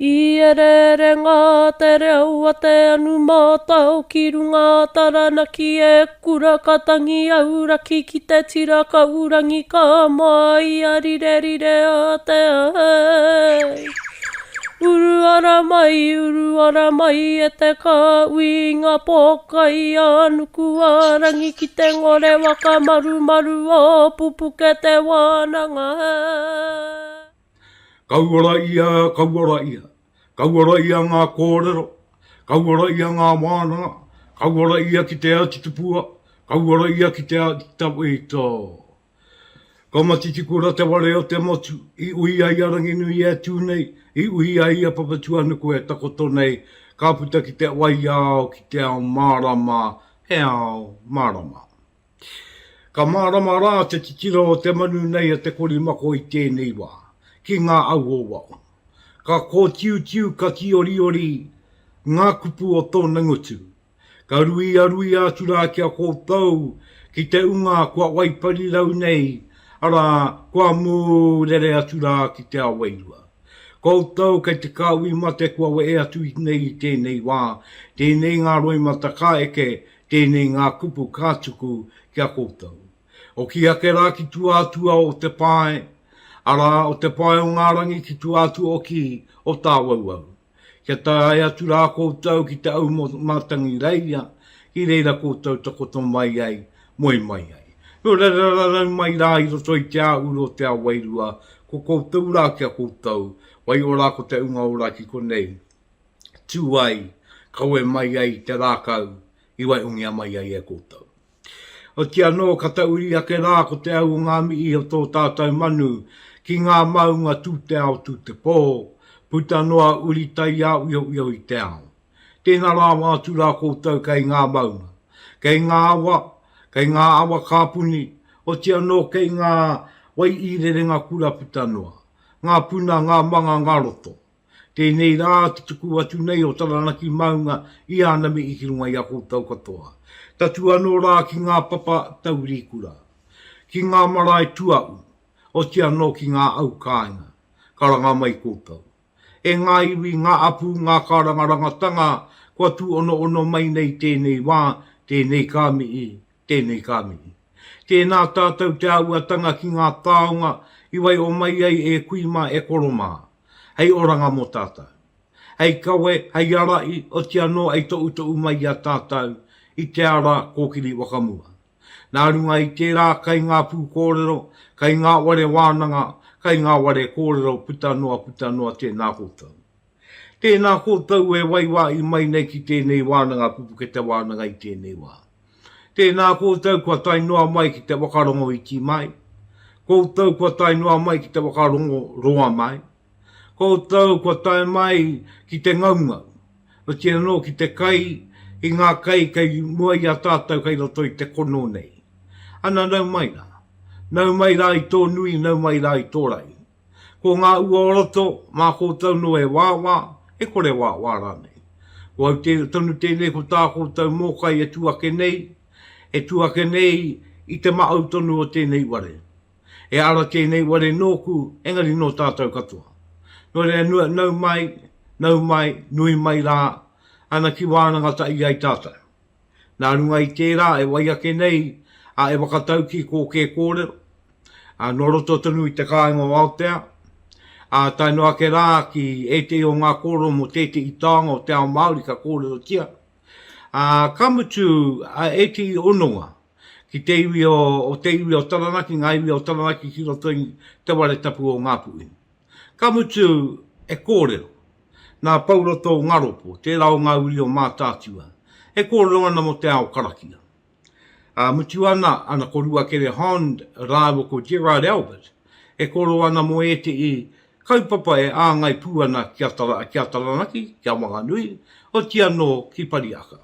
I ereere ngā te reo a te anu mātao ki runga a Taranaki e kura ka tangi auraki ki te tira kaurangi ka māia rirerire a te ai. Uru ara mai, uru ara mai e te kāhui i ngā pōkai a nuku a rangi ki te ngore waka marumaru o Pupuke te wānanga. Kauara ia, kauara ia. Kauara ia ngā kōrero, kauara ia ngā wānanga, kauara ia ki te ati tupua, kauara ia ki te ati tawhito. Ka matitikura te ware o te motu, i ui ai a Ranginui e tū nei, i ui ai a Papatūānuku e takoto nei, ka puta ki te wai ao, ki te ao mārama, he ao mārama. Ka mārama rā te titiro o te manu nei a te korimako i tēnei wā, ki ngā au o waho. Ka kōtiutiu, ka tīoriori ngā kupu o tōna ngutu. Ka ruiaruia atu rā ki a koutou, ki te unga kua waiparirau nei, arā, kua mūrere atu rā ki te ao wairua. Koutou kei te kāhui mate kua wehe atu nei i tēnei wā, tēnei ngā roimata ka eke Tēnei ngā kupu ka tuku ki a koutou. Oki ake rā ki tua atua o te pae, arā, o te pae o ngā rangi ki tua atu oki o tāwauwau. Kia tae atu rā koutou ki te au mātangi reira, ki reira koutou takoto mai ai, moe mai ai. Nō reira rarau mai rā i roto i te āhuru o te ao wairua, ko koutou rā ki a koutou, waiora ko te unga ora ki konei. tū ai, kawe mai ai te rākau i waihongia mai ai e koutou. Oti anō ka tauri ake rā ko te au o ngā mihi o tō tātou manu ki ngā maunga tū te ao tū te pō, puta noa uri taiāwioio i te ao. Tēnā rawa atu rā koutou kei ngā maunga, kei ngā awa, kei ngā awa kāpuni, oti anō kei ngā wai īrerenga kura puta noa, ngā puna, ngā manga, ngā roto. Tēnei rā te tuku atu nei o Taranaki maunga i āna mihi ki runga i a koutou katoa. Tatū anō rā ki ngā papa taurikura, ki ngā marae tuaʻu, oti anō ki ngā au kāinga, karanga mai koutou. E ngā iwi, ngā apū, ngā kārangarangatanga kua tūonoono mai nei tēnei wā, tēnei ka mihi, Tēnei ka mihi. Tēnā tātou te āhuatanga ki ngā taonga i waiho mai ai e kui mā e koro mā, hei oranga mō tātou. Hei kawe, hei arahi, oti anō hei tohutohu mai i a tātou i te ara kōkiri whakamua. Nā runga i tērā kai ngā pūkōrero, kai ngā ware wānanga, kai ngā ware kōrero puta noa puta noa tēnā koutou. Tēnā koutou e waiwāhi mai nei ki tēnei wānanga pupuke te wānanga i tēnei wā. Tēnā koutou kua tae noa mai ki te whakarongo iti mai. Koutou kua tae noa mai ki te whakarongo roa mai. Koutou kua tae mai ki te ngaungau. Oti anō ki te kai i ngā kai kei mua i a tātou kei roto i te kono nei. Ana nau mai rā. Nau mai rā i tō nui, nau mai rā i tō rahi. Ko ngā ua o roto, mā koutou nō e wāwā, e kore wāwā rānei. Ko au te, tonu tēnei ko tā koutou mōkai e tū ake nei, e tū ake nei i te maau tonu o tēnei ware. E ara tēnei ware nōku, engari nō tātou katoa. Nō reira, nua, nau mai, nau mai, nui mai rā, ana ki wānanga tahi ai tātou. Nā runga i tērā e wai ake nei a e whakataukī kōkē kōrero, ā, nō roto tonu i te kāinga o Aotea, ā, tae noa ake rā ki ētehi o ngā kōrero mō tētehi taonga o te ao Māori ka kōrerotia, ā, ka mutu a ētehi hononga ki te iwi o, o te iwi o Taranaki, ngā iwi o Taranaki ki roto i te ware tapu o Ngāpuhi. Ka mutu e kōrero. Nā Pouroto Ngaropo, tērā o ngā uri o Mātaatua, e kōrero ana mō te ao karakia. Ā, mutu ana, ana ko Ruakere Hond rāua ko Gerard Albert e kōrero ana mō ētehi kaupapa e āngai pū ana ki a, ki a Taranaki, ki a Wanganui, oti anō ki Pariaka.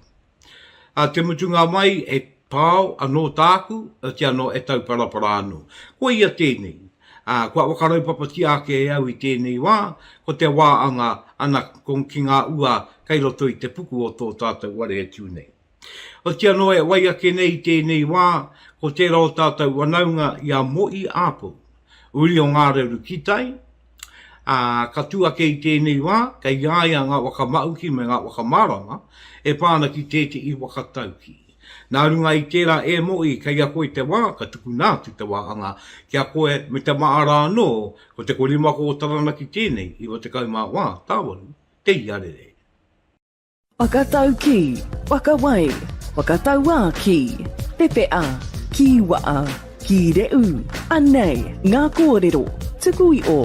Ā, te mutunga mai, he pao anō tāku, oti anō e tauparapara anō. Koia tēnei, ā, kua whakaraupapatia ake e au i tēnei wā, ko te wā anga ana ki ngā ua kei roto i te puku o tō tātou ware e tū nei. Oti anō e wai ake nei i tēnei wā, ko tērā o tātou wanaunga i a Mo'i Āpou, uri o Ngāreuru ki tai, ā. Ā, ka tū ake i tēnei wā, kei a ia ngā waka mahuki me ngā waka mārama e pā ana ki tētehi waka tauki. Nā runga i tērā e Mo'i, kei a koe te wā, ka tukuna atu te wāhanga ki a koe me te maara anō, ko te korimako o Taranaki tēnei, 94 tāwaru te iarere. Whakataukī, whakawai, whakatauākī, pepeha, kīwaha, kīrehu, anei ngā kōrero tuku iho.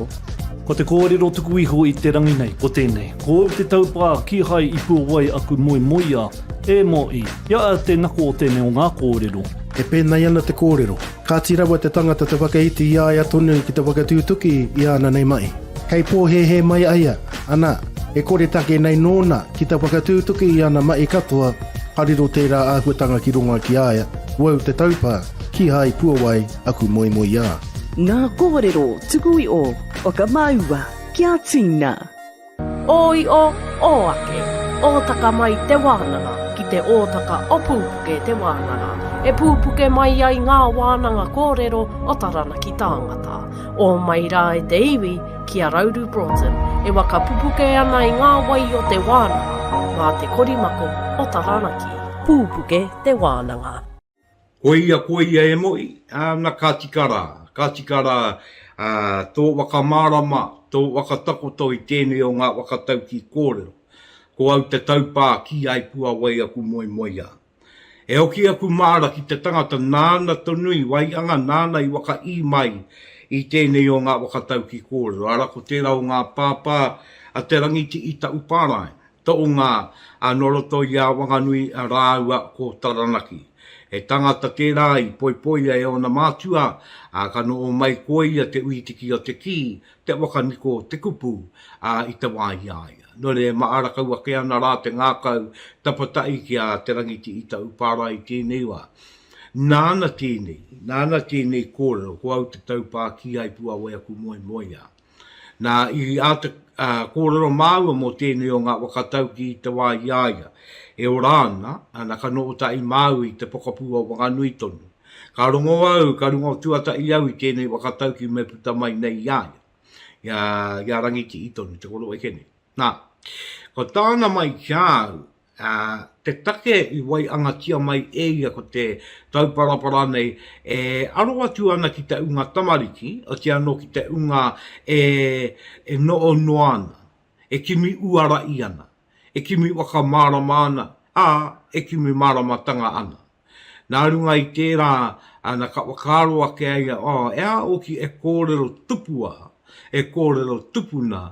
Ko te kōrero tuku iho i te rangi nei, ko tēnei. Ko au te taupā, kīhai i puawai aku moemoeā, e Mo'i, i a au te nako o tēnei o ngā kōrero. E pēnei ana te kōrero, kāti rawa te tangata te whakaiti i a ia tonu ki te whakatūtuki i āna nei mahi. Kei pōhēhē mai a ia, ana, e kore take nei nōna ki te whakatūtuki i ana mahi katoa, ka riro tērā āhuatanga ki runga ki a ia, Wau te taupā, kīhai puawai aku moemoeā. Ngā kōrero tuku iho whakamāua kia tīna. Ō iʻo, ō ake, ōtaka mai te wānanga ki te ōtaka o Pūpuke te wānanga, e pūpuke mai ai ngā wānanga kōrero o Taranaki tāngata. Ō mai rā e te iwi ki a Rauru Broughton e waka pupuke ana i ngā wai o te wānanga mā te korimako o Taranaki. Pūpuke te wānanga. Koia, koia e Mo'i, āna ka tika rā, ka tika rā, ā, tō waka mārama, tō waka takoto i tēnei o ngā waka taukī kōrero. Ko au te taupā, kīhai puawai aku moemoeā. E hoki aku māra ki te tangata nāna tonu i waianga, nāna i wakaī mai i tēnei o ngā waka taukī kōrero, arā ko tērā o ngā pāpā a Te Rangiti'i Taupārae. Toʻunga a no roto i a Wanganui rāua ko Taranaki. He tangata tērā i poipoia e ōna mātua, ā, ka noho mai ko ia te uitiki o te kī, te waka niko o te kupu, ā, i te wā i a ia. Nō reira, e mahara kau ake ana rā te ngākau tapatahi ki a Te Rangitiitauupārae i tēnei wā. Nāna tēnei, nāna tēnei kōrero, ko au te taupā kīhai puawai aku moemoeā. Nā, i āta kōrero māua mō tēnei o ngā waka tauki i te wā i a ia e ora ana, ana ka noho tahi māua i te pokapū o Wanganui tonu. Ka rongo au, ka rongo tuatahi au i tēnei waka tauki me puta mai nei i a ia, i a, i a Rangitihi tonu, te koroeke nei. Nā, ko tāna mai ki a au, Ā, te take i waiangatia mai e ia ko te tauparapara nei e aro atu ana ki te unga tamariki, otirā anō ki te unga e, e noho noa ana, e kimi uara i ana, e kimi whakamārama ana, ā, e kimi māramatanga ana. Nā runga i tērā, ana, ka whakaaro ake a ia, oh, e aha hoki e kōrero tupua, e kōrero tupuna,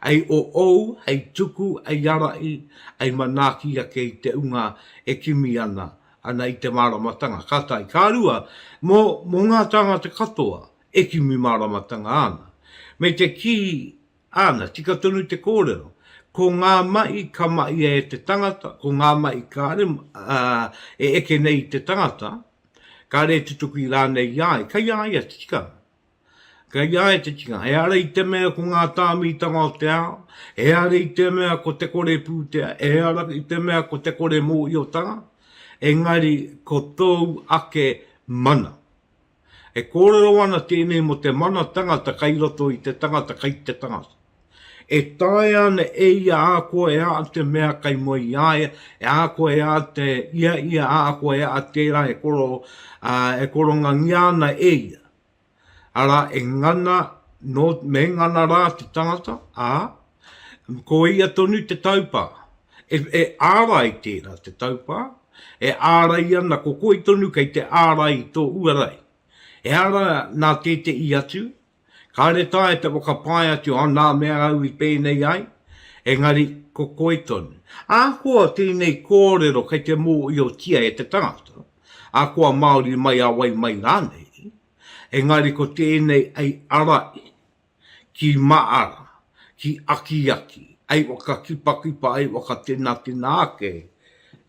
hei o ou, hei tuku, hei arahi, hei manaaki ake i te unga e kimi ana, ana i te māramatanga. Ka tahi. Ka rua, mō, mō ngā tāngata katoa e kimi māramatanga ana. Me te kī Āna, tika tonu te kōrero. Ko ngā mahi ka mahia e te tangata, ko ngā mahi kāre e eke nei i te tangata, kāre e tutuki rānei i a ia, kei a ia te tikanga. Kei a ia te tikanga. Ehara i te mea ko ngā tāmitanga o te ao, ehara i te mea ko te kore pūtea, ehara i te mea ko te kore mōhiotanga, engari ko tōu ake mana. E kōrero ana tēnei mō te mana tangata kai roto i te tangata kai te tangata. E taea ana e ia ahakoa e aha te mea kai mua i a ia, e ahakoa e aha te ia ia, ahakoa e aha tērā e koro, ā, e korongangia ana e ia. Arā, e ngana, nō, me ngana rā te tangata, ā, ko ia tonu te taupā. E, e ārai tērā te taupā, e ārai ana, ko koe tonu kei te ārai i tō uarai. Ehara nā tētehi atu, kāre taea te whakapae atu, oh, nā mea au i pēnei ai, engari ko koe tonu. Ahakoa tēnei kōrero kei te mōhiotia e te tangata, ahakoa Māori mai a wai mai rānei, engari ko tēnei hei arai ki maara, ki akiaki, ai whakakipakipa, ai whakatenatena ake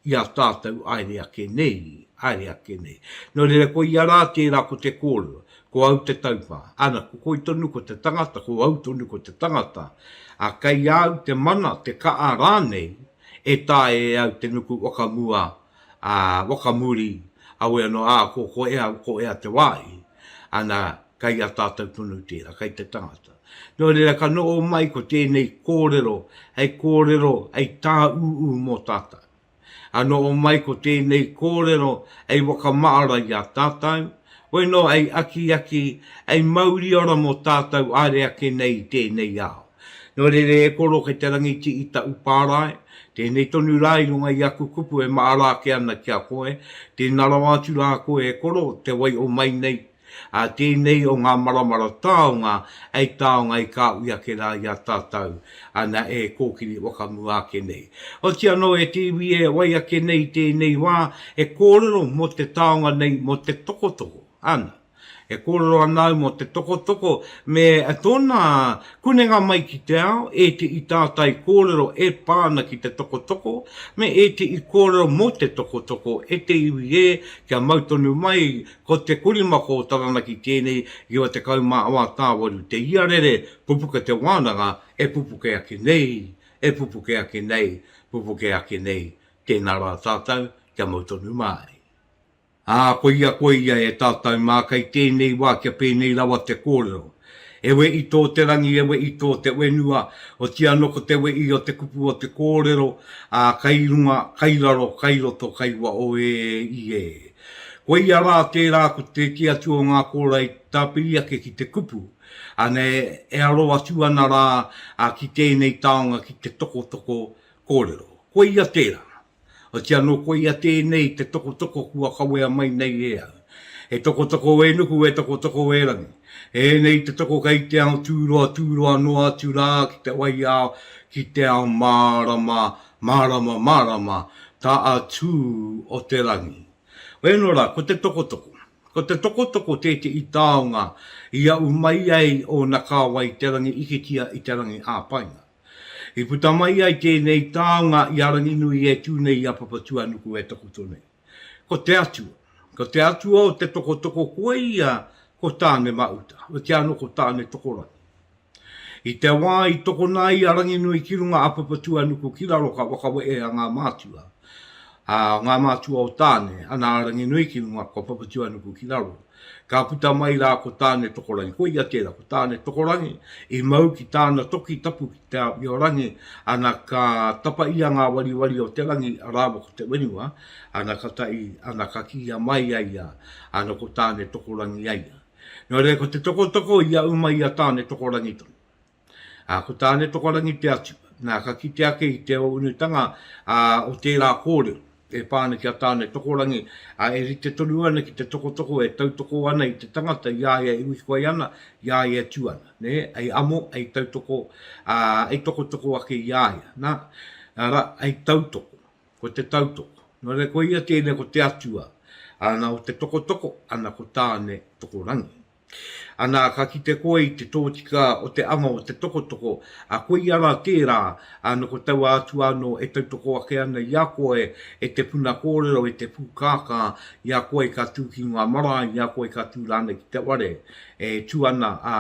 i a tātou aere ake nei, aere ake nei. Nō reira, ko ia rā tērā ko te kōrero, ko au te taupā. Ana, ko koe tonu ko te tangata, ko au tonu ko te tangata, ā, kei a au te mana, te kaha rānei, e taea e au te nuku whakamua, ā, whakamuri, awe anō, ā, ko, ko ea, ko ea te wāhi, ana, Kei a tātou tonu tērā, kei te tangata. Nō reira ka noho mai ko tēnei kōrero hei kōrero, hei tāūū mō tātou. Ka noho mai ko tēnei kōrero hei whakamaara i a tātou, hoi nō hei akiaki, hei mauri ora mō tātou haere ake nei i tēnei ao. Nō reira e koro kei te rangiti i taʻu pārae, tēnei tonu rā i runga i aku kupu e maara ake ana ki a koe, tēnā rawa atu rā koe e koro, te wai o mai nei, Ā tēnei o ngā maramara taonga hei taonga i kāhui ake rā i a tātou, ana e kōkiri whakamua ake nei. Oti anō e te iwi e wai ake nei i tēnei wā, he kōrero mō te taonga nei mō te tokotoko, ana. E kōrero ana au mō te tokotoko me tōna kunenga mai ki te ao, ētehi tātai kōrero e pā ana ki te tokotoko, me ētehi kōrero mō te tokotoko e te iwi e, kia mau tonu mai Ko te korimako o Taranaki tēnei, 98 tāwaru te iarere, pupuke te wānanga, e pupuke ake nei, e pupuke ake nei, pupuke ake nei, tēnā rā tātou, kia mau tonu mai. Ā, koia koia e tātou mā kei tēnei wā kia pēnei rawa te kōrero. E wehi tō te rangi, e wehi tō te whenua, otiia anō ko te wehi o te kupu o te kōrero, ā, kai runga, kai raro, kai roto, kai waho e i e. Koia rā tērā ko te kī atu o ngā kōra i tāpiri ake ki te kupu, ana e aro atu ana rā ki tēnei taonga ki te tokotoko kōrero. Koia tērā. Otiia anō koia tēnei te tokotoko kua kawea mai nei e au. He tokotoko e nuku, he tokotoko e rangi. Ēnei te toko kei te ao tūroa, tūroa noa atu rā ki te wai ao, ki te ao mārama, Mārama, mārama, tā a tū o te rangi. Wēno rā, ko te tokotoko. Ko te tokotoko tētehi taonga i ahu mai ai ōna kāwai i te rangi ikitia i te rangi ā-painga. I puta mai ai tēnei taonga i a Ranginui e tū nei i a Papatūānuku e takoto nei. Ko te atua. Ko te atua o te tokotoko koia ko Tāne-ma-uta, otirā anō ko Tāne-tokorangi. I te wā i tokona ai a Ranginui ki runga a Papatūānuku ki raro ka whakawehe a ngā mātua, ā, ngā mātua o Tāne, ana a Ranginui ki runga, ko Papatūānuku ki raro. Ka puta mai rā ko Tāne Tokorangi. Koia tērā, ko Tāne Tokorangi i mau ki tāna toki tapu ki te āwhiorangi, ana ka tapa ia ngā wariwari o te rangi rāua ko te whenua, ana ka tahi, ana ka kīia mai a ia, ana ko Tāne Tokorangi a ia. Nō reira, ko te tokotoko i ahu mai i a Tāne Tokorangi tonu. Ā, ko Tāne Tokorangi te atua. Nā, ka kite ake i te ōunutanga ā, o tērā kōrero e pā ana ki a Tāne Tokorangi, ā, e rite tonu ana ki te tokotoko e tautoko ana i te tangata i a ia e wikoi ana, i a ia e tū ana, nē, hei amo, hei tautoko, ā, hei tokotoko ake i a ia, nā, arā, hei tautoko. Ko te tautoko. Nō reira, ko ia tēnei ko te atua, ana o te tokotoko, ana ko Tāne Tokorangi. Ana ka kite koe i te tōtika o te anga o te tokotoko, a koia rā tērā, ana ko taua atua anō e tautoko ake ana i a koe, e te puna kōrero, e te pūkākā, i a koe ka tū ki ngā marae, i a koe ka tū rānei ki te ware, e tū ana a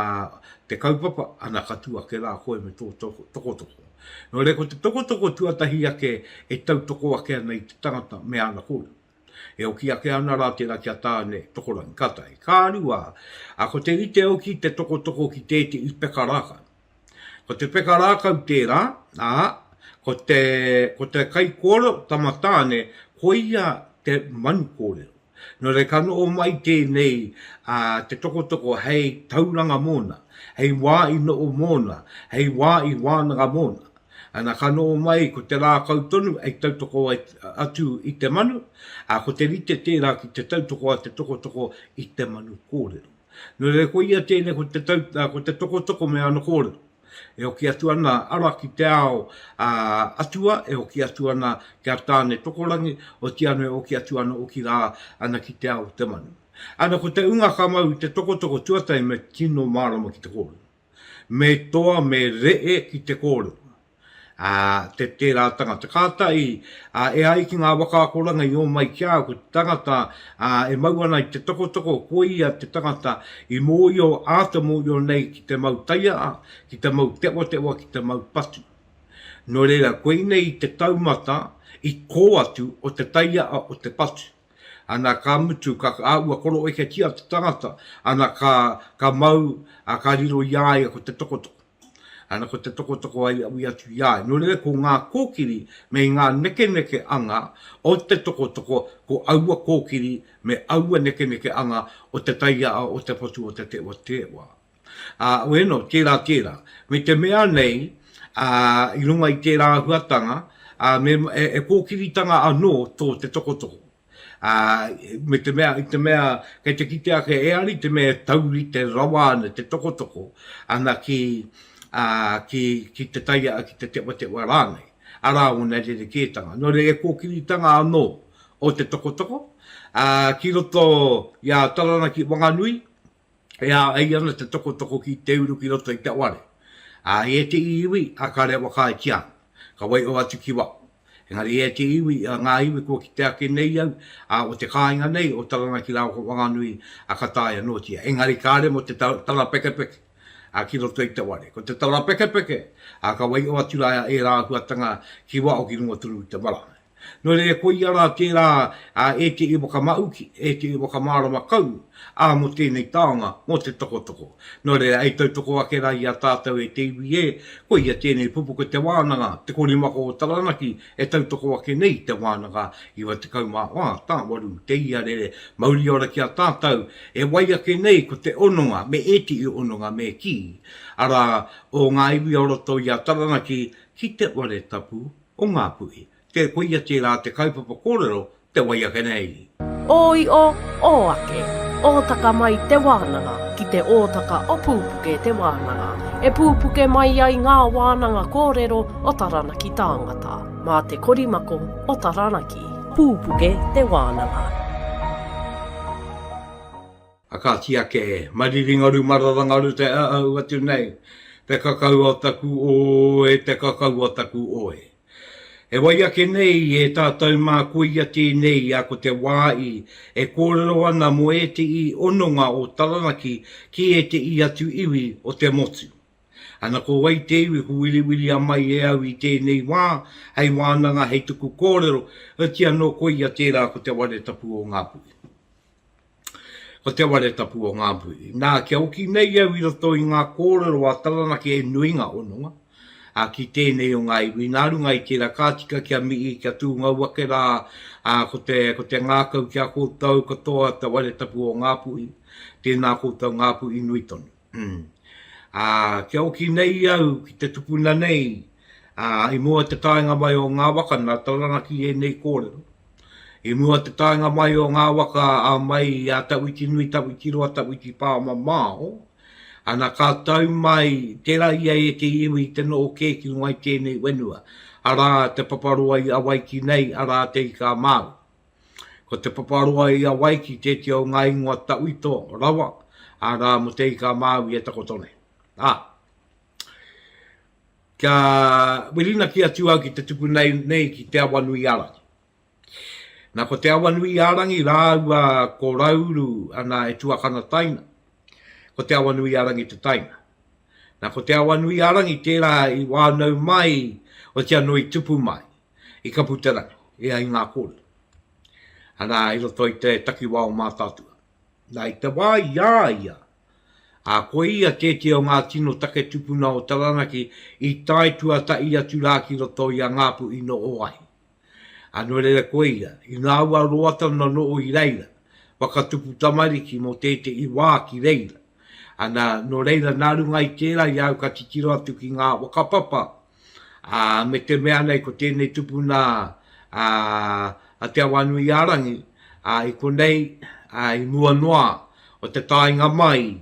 te kaupapa, ana ka tū ake rā koe me tō tokotoko. Nō reira, ko te tokotoko tuatahi ake e tautoko ake ana i te tangata me āna kōrero. E oki ake ana rā tērā ki a Tāne Tokorangi, ka tahi. Ka rua, ā, ko te rite hoki te tokotoko ki tētehi peka rākau. Ko te peka rākau tērā, ā, ko te, ko te kaikōrero, tama tāne, koia te manu kōrero. Nō reira, ka noho mai tēnei a te tokotoko hei tauranga mōna, hei wā i noho mōna, hei wā i wānanga mōna. Ana, ka noho mai ko te rākau tonu hei tautoko atu i te manu, ā, ko te rite tērā ki te tautoko a te tokotoko i te manu kōrero. Nō reira, koia tēnei ko te tau, ko te tokotoko me ana kōrero. E hoki atu ana ara ki te ao atua, e hoki atu ana ki a Tāne Tokorangi, otiia anō e hoki atu ana otirā ana ki te ao o te manu. Ana ko te unga ka mau i te tokotoko tuatahi me tino mārama ki te kōrero. Me toa, me ree ki te kōrero. Ā, te tērā tangata. Kātahi, ā, e ai ki ngā waka akoranga i ō mai ki a au, ko te tangata, ā, e mau ana i te tokotoko, ko ia te tangata i mōhio, āta mōhio nei ki te mau taiaa, ki te mau tewatewa, ki te mau patu. Nō reira, koinei te taumata i kō atu o te taiaa o te patu. Ana, ka mutu, ka āhua koroeketia te tangata, ana, ka, ka mau, ā, ka riro i a ia ko te tokotoko. Ana, ko te tokotoko ai ui atu i a ia. Nō reira, ko ngā kōkiri me ngā nekeneke anga o te tokotoko, ko aua kōkiri me aua nekeneke anga o te taiaa o te whatu o te tewa tewa. Ā, bueno, tērā, tērā. Me te mea nei, ā, i runga i tērā āhuatanga, ā, me, e, e kōkiritanga anō tō te tokotoko. Ā, me te mea, i te mea, kei te kite ake e ari te mea e taurite rawa ana te tokotoko, ana ki, ā, ki, ki te taiaa, ki te tewatewa rānei. Arā ōna rerekētanga. Nō reira, e kōkiritanga anō o te tokotoko, ā, ki roto i a Taranaki Wanganui, E āhei ana te tokotoko ki te uru ki roto i te ware. Ā, i ētehi iwi, ā, kāre e whakaaetia ana. Ka waiho atu ki waho. Engari i ētehi iwi, ā, ngā iwi kua kite ake nei au, ā, o te kāinga nei, o Taranaki rāua ko Wanganui, ā, ka taea anōtia. Engari kāre mō te tarapekepeke, ā, ki roto i te ware. Ko te tarapekepeke, ā, ka waiho atu rā ērā āhuatanga ki waho ki runga tonu i te marae. Nō reira, koia rā tērā a ētehi whakamauki, ētehi whakamārama kau, ā, mō tēnei taonga, mō te tokotoko. Nō reira, hei tautoko ake rā i a tātou e te iwi e, koia tēnei pupuke te wānanga, te korimako o Taranaki e tautoko ake nei i te wānanga 94, tāwaru, te iarere, mauri ora ki a tātou, e wai ake nei ko te hononga, me ētehi hononga me kī, arā, o ngā iwi o roto i a Taranaki ki te ware tapu o Ngāpuhi. Te koia tērā te kaupapa kōrero te wai ake nei. Ō io, ō ake, ōtaka mai te wānanga ki te ōtaka o Pūpuke te wānanga, e pūpuke mai ai ngā wānanga kōrero o Taranaki tāngata, mā te korimako o Taranaki. Pūpuke te wānanga. A kāti ake, mariringaru mararangaru te ahau atu nei, te kakau o taku oe, te kakau o taku oe. E wai ake nei e tātou mā koia tēnei a ko te wā i e kōrero ana mō ētehi hononga o Taranaki ki ētehi atu iwi o te motu. Ana ko wai te iwi ko wiriwiria mai e au i tēnei wā hei wānanga hei tuku kōrero, otiia anō koia tērā ko te ware tapu o Ngāpuhi. Ko te ware tapu o Ngāpuhi. Nā, kia oki nei au i roto i ngā kōrero a Taranaki e nui ngā hononga, ā, ki tēnei o ngā iwi. Nā runga i tērā, ka tika kia mihi, kia tūngau ake rā, ā, ko te, ko te ngākau ki a koutou katoa te ware tapu o Ngāpuhi. Tēnā koutou Ngāpuhi nui tonu. Ā, kia oki nei au ki te tupuna nei, ā, i mua te taenga mai o ngā waka nā Taranaki ēnei kōrero. I mua te taenga mai o ngā waka a mai i a Tawhitinui, Tawhitiroa, Tawhitipāmamao, ana ka tau mai tērā ia e te iwi i te noho kē ki runga i tēnei whenua, arā, te paparoa i Awaiti nei, arā, Te Ika-a-Māui. Ko te paparoa i Awaiti tētehi o ngā ingoa tawhito rawa, arā, mō Te Ika-a-Māui e takoto nei. Ā, kia whirinaki atu au ki te tupu nei, nei ki Te Awanuiārangi. Nā, ko Te Awanuiārangi rāua ko Rauru ana e tuakana taina. Ko Te Awanuiārangi te taina. Nā, ko Te Awanuiārangi tērā i whānau mai, otirā anō i tupu mai, i Kaputerangi, e ai ngā kōrero. Ana, i roto i te takiwā o Mātaatua. Nā, i te wā i a ia, ā, ko ia tētehi o ngā tino take tupuna o Taranaki i tae tuatahi atu rā ki roto i a Ngāpuhi noho ai. Ā, nō reira ko ia, i ngā ua roa tana noho i reira, whakatupu tamariki mō tētehi wā ki reira. Ana, nō reira, nā runga i tērā i a au ka titiro atu ki ngā whakapapa, ā, me te mea nei ko tēnei tupuna a, a Te Awanuiārangi, ā, i konei, ā, i mua noa o te taenga mai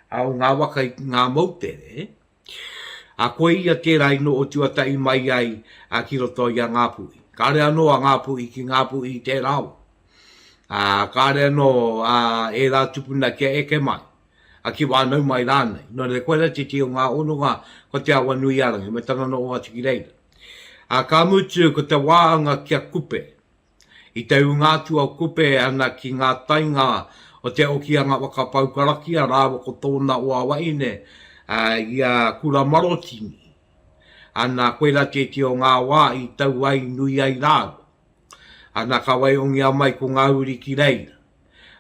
a o ngā waka i ngā moutere, ā, koia tērā i noho tuatahi mai ai a ki roto i a Ngāpuhi. Kāre anō a Ngāpuhi ki Ngāpuhi i tērā wā. Ā, kāre anō a ērā tupuna kia eke mai. a ki whānau mai rānei. Nō reira, koirā tētehi o ngā hononga ko Te Awanuiārangi me tana noho atu ki reira. Ā, ka mutu ko te wāanga ki a Kupe. I te ūnga atu o Kupe ana ki ngā tainga o te okianga waka poukarakia rāua ko tōna hoa wahine, ā, i a Kuramarotini. Ana, koirā tētehi o ngā wā i tau ai nui ai rāua. Ana ka waihongia mai ko ngā uri ki reira.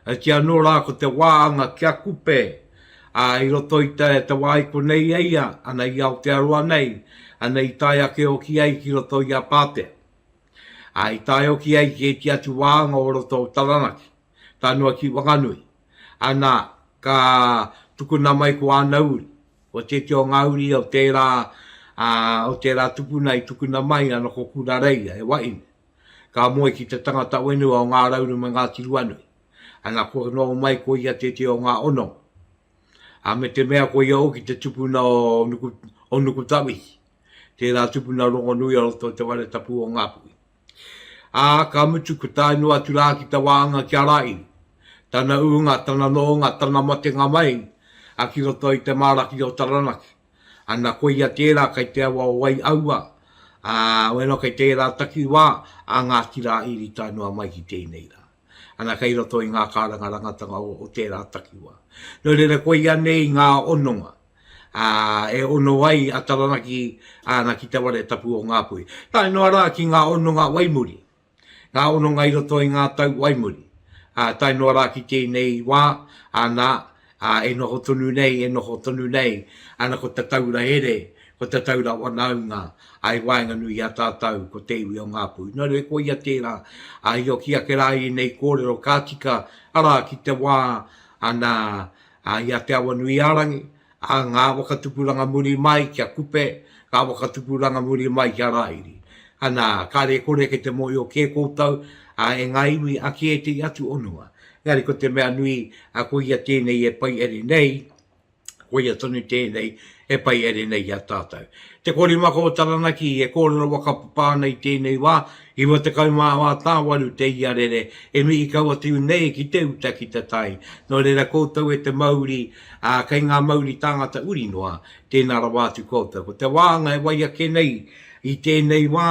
Oti anō rā ko te wāanga ki a Kupe, ā, i roto i te, te wā i konei e ia, ana i Aotearoa nei, ana i tae ake hoki ai ki roto i a Pātea. Ā, i tae hoki ai ki ēti atu wāanga o roto o Taranaki, tae noa ki Wanganui. Ana, ka tukuna mai ko āna uri, ko tēti o ngā uri o tērā, ā, o tērā tupuna i tukuna mai, ana ko Kurareia, he wahine. Ka moe ki te tangata whenua o Ngā Rauru me Ngāti Ruanui. Ana, kua noho mai ko ia tētehi o ngā hononga. Ā, me te mea ko ia hoki te tupuna o Nuku, o Nukutawhiti, tērā tupuna rongonui o roto i te whare tapu o Ngāpuhi. Ā, ka mutu, ko tae noa atu rā ki te wāanga ki a Rāiri, tana ūnga, tana nohonga, tana matenga mai, ā, ki roto i te māraki o Taranaki. Ana, koia tērā kei te awa o Waiaua, ā, weno kei tērā takiwā a Ngāti Rāiri tae noa mai ki tēnei rā. Ana, kei roto i ngā kārangarangatanga o, o tērā takiwā. Nō reira, koia nei ngā hononga, ā, e hono ai a Taranaki, ana, ki te ware tapu o Ngāpuhi. Tae noa rā ki ngā hononga waimuri, ngā hononga i roto i ngā tau waimuri, ā, tae noa rā ki tēnei wā, ana, ā, e noho tonu nei, e noho tonu nei, ana ko te taura here, ko te taura whanaunga, ā, i waenganui i a tātou, ko te iwi o Ngāpuhi. Nō reira, koia tērā, ā, i oki ake rā i ēnei kōrero ka tika, arā, ki te wā, ana, ā, i a Te Awanuiārangi, Ā, ngā whakatupuranga muri mai ki a Kupe, ngā whakatupuranga muri mai ki a Rāhiri. Ana, kāre e kore kei te mōhio kē koutou, ā, e ngā iwi, ā, ki ētehi atu hononga. Engari ko te mea nui, ā, ko ia tēnei e pai ere nei, koia tonu tēnei e pai ere nei i a tātou. Te Korimako o Taranaki e kōrero whakapapa ana i tēnei wā, 94 tāwaru te iarere e mihi kau atu nei ki te uta ki te tai. Nō reira koutou e te mauri, ā, kei ngā mauri tāngata uri noa, tēnā rawa atu koutou. Ko te wāhanga e wai ake nei i tēnei wā,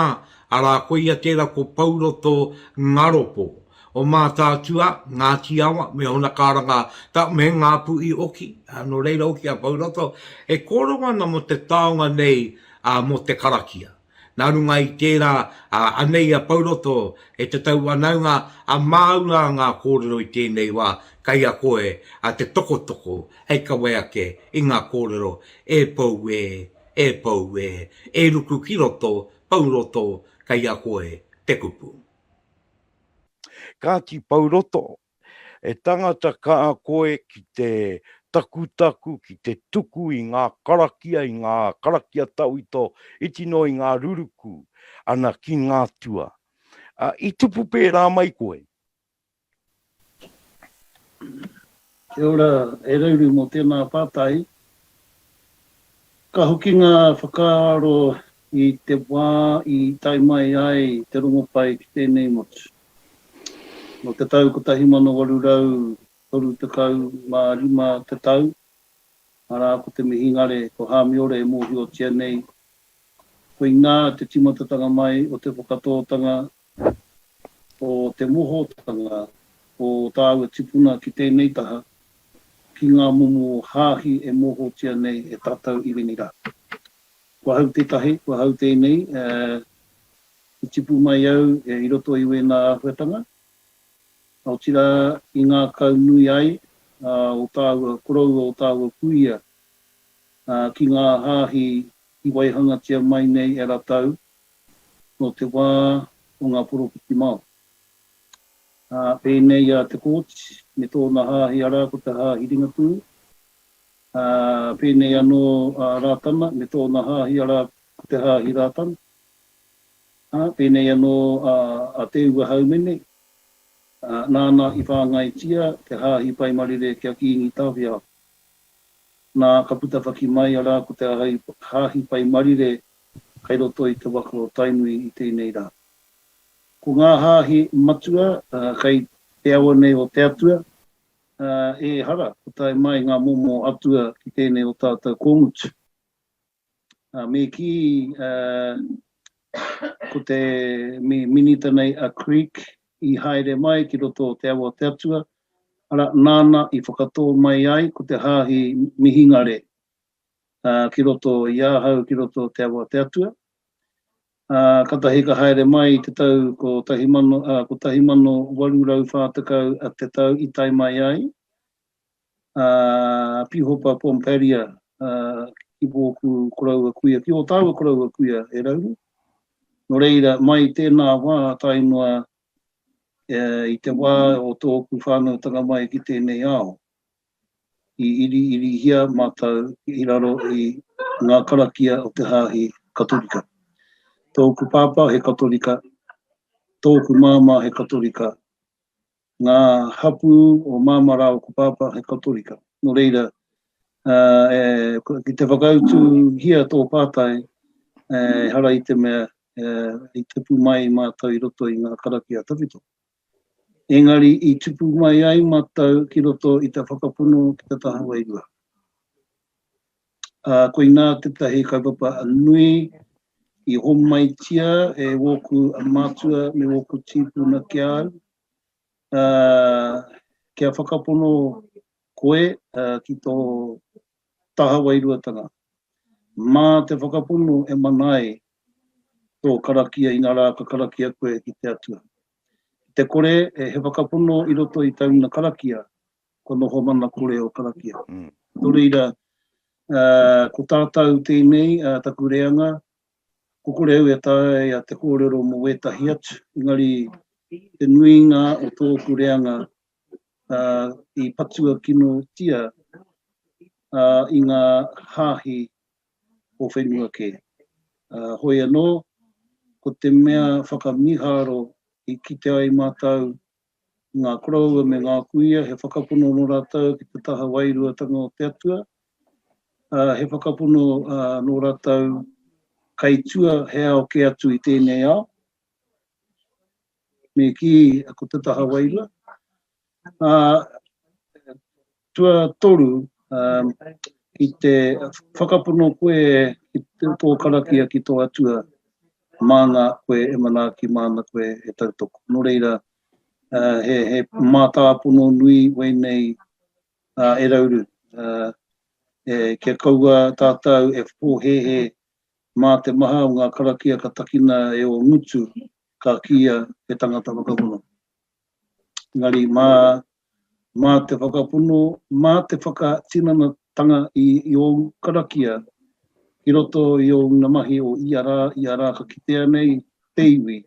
arā, koia tērā ko Pouroto Ngaropo, o Mātaatua, Ngāti Awa, me ōna karanga ta, me Ngā Puhi hoki, ā, nō reira hoki a Pouroto, e kōrero ana mō te taonga nei, ā, mō te karakia. Nā runga i tērā, ā, anei a Pouroto e te tau whanaunga, ā, māu rā ngā kōrero i tēnei wā, kei a koe, ā, te tokotoko hei kawe ake i ngā kōrero e pou e, e pou e, e ruku ki roto, Pouroto, kei a koe te kupu. Kāti Pouroto, e tangata kaha koe ki te takutaku, ki te tuku i ngā karakia, i ngā karakia tawhito, iti noa i ngā ruruku, ana ki ngā atua. I tupu pērā mai koe? Kia ora, e Rauru mō tēnā pātai. Ka hoki ngā whakaaro i te wā i tae mai ai te rongopai ki tēnei motu. Nō te tau 1835 te tau, arā ko te mihingare, ko Hāmiora e mōhiotia nei, koinā te tīmatatanga mai o te whakatōtanga o te mohotanga o tāua tipuna ki tēnei taha, ki ngā momo hāhi e mōhiotia nei e tātou i wēnei rā. Ko ahau tētahi, ko ahau tēnei, i tipu mai au i roto i wēnā āhuatanga, otirā i ngākaunui ai o tāua koroua, o tāua kuia ki ngā hāhi i waihangatia mai nei e ratau nō te wā o ngā poropiti Māori. Ā, pēnei a Te Kooti me tōna hāhi arā ko te Hāhi Ringatū, ā, pēnei anō a Rātana me tōna hāhi arā ko te Hāhi Rātana, ā, pēnei anō a Te Ua Haumene, ā, nāna i whāngaitia te Hāhi Pai Marire ki a Kīngi Tāwhiao. Nā, ka puta whaki mai arā ko te Hāhi Pai Marire kei roto i te waka o Tainui i tēnei rā. Ko ngā hāhi matua kei te awa nei o Te Atua, ehara, ko tae mai ngā momo atua ki tēnei o tātou kōngutu. Me kī, ko te minita nei a Creek i haere mai ki roto o te awa o Te Atua, arā, nāna i whakatō mai ai ko te hāhi mihingare ki roto i ahau, ki roto o Te Awa o Te Atua. Ā, katahi ka haere mai te tau 1840 a te tau i tae mai ai a Pihopa Pomparia ki wōku koroua kuia, ki ō tāua koroua kuia e Rauru. Nō reira, mai tēnā wā tae noa i te wā o tōku whānautanga mai ki tēnei ao, i iriirihia mātou i raro i ngā karakia o te Hāhi Katorika. Tōku pāpā he Katorika, tōku māmā he Katorika, ngā hapū o māmā rāua ko pāpā he Katorika. Nō reira, ki te whakautuhia tō pātai, ehara i te mea i tupu mai mātou i roto i ngā karakia tawhito. Engari i tupu mai ai mātou ki roto i te whakapono ki te taha wairua. Ā, koinā tētahi kaupapa nui i homaitia e wōku mātua me wōku tīpuna ki a au, ā, kia whakapono koe ki tō taha wairuatanga. Mā te whakapono e mana ai tō karakia inā rā ka karakia koe ki te Atua. Ki te kore he whakapono i roto i tauna karakia, kua noho mana kore ō karakia. Nō reira, ko tātou tēnei, taku reanga, ko kore au e taea te kōrero mō wētahi atu, engari te nuinga o tōku reanga i patua kinotia i ngā hāhi o whenua kē. Hoi anō, ko te mea whakamīharo i kite ai mātou i ngā koroua me ngā kuia, he whakapono nō rātou ki te taha wairuatanga o te Atua, he whakapono nō rātou kai tua he ao kē atu i tēnei ao, me kī ko te taha wairua. Ā, tuatoru, ki te whakapono koe ki tō karakia ki tō Atua, māna koe e manaaki, māna koe e tautoko. Nō reira, he, he mātāpono nui wēnei e Rauru, e, kia kaua tātou e pōhēhē mā te maha o ngā karakia ka takina e ō ngutu, ka kīia he tangata whakapono. Engari mā, mā te whakapono, mā te whakatinanatanga i, i ōu karakia ki roto i ōu mahi o ia rā, ia rā ka kitea nei te iwi,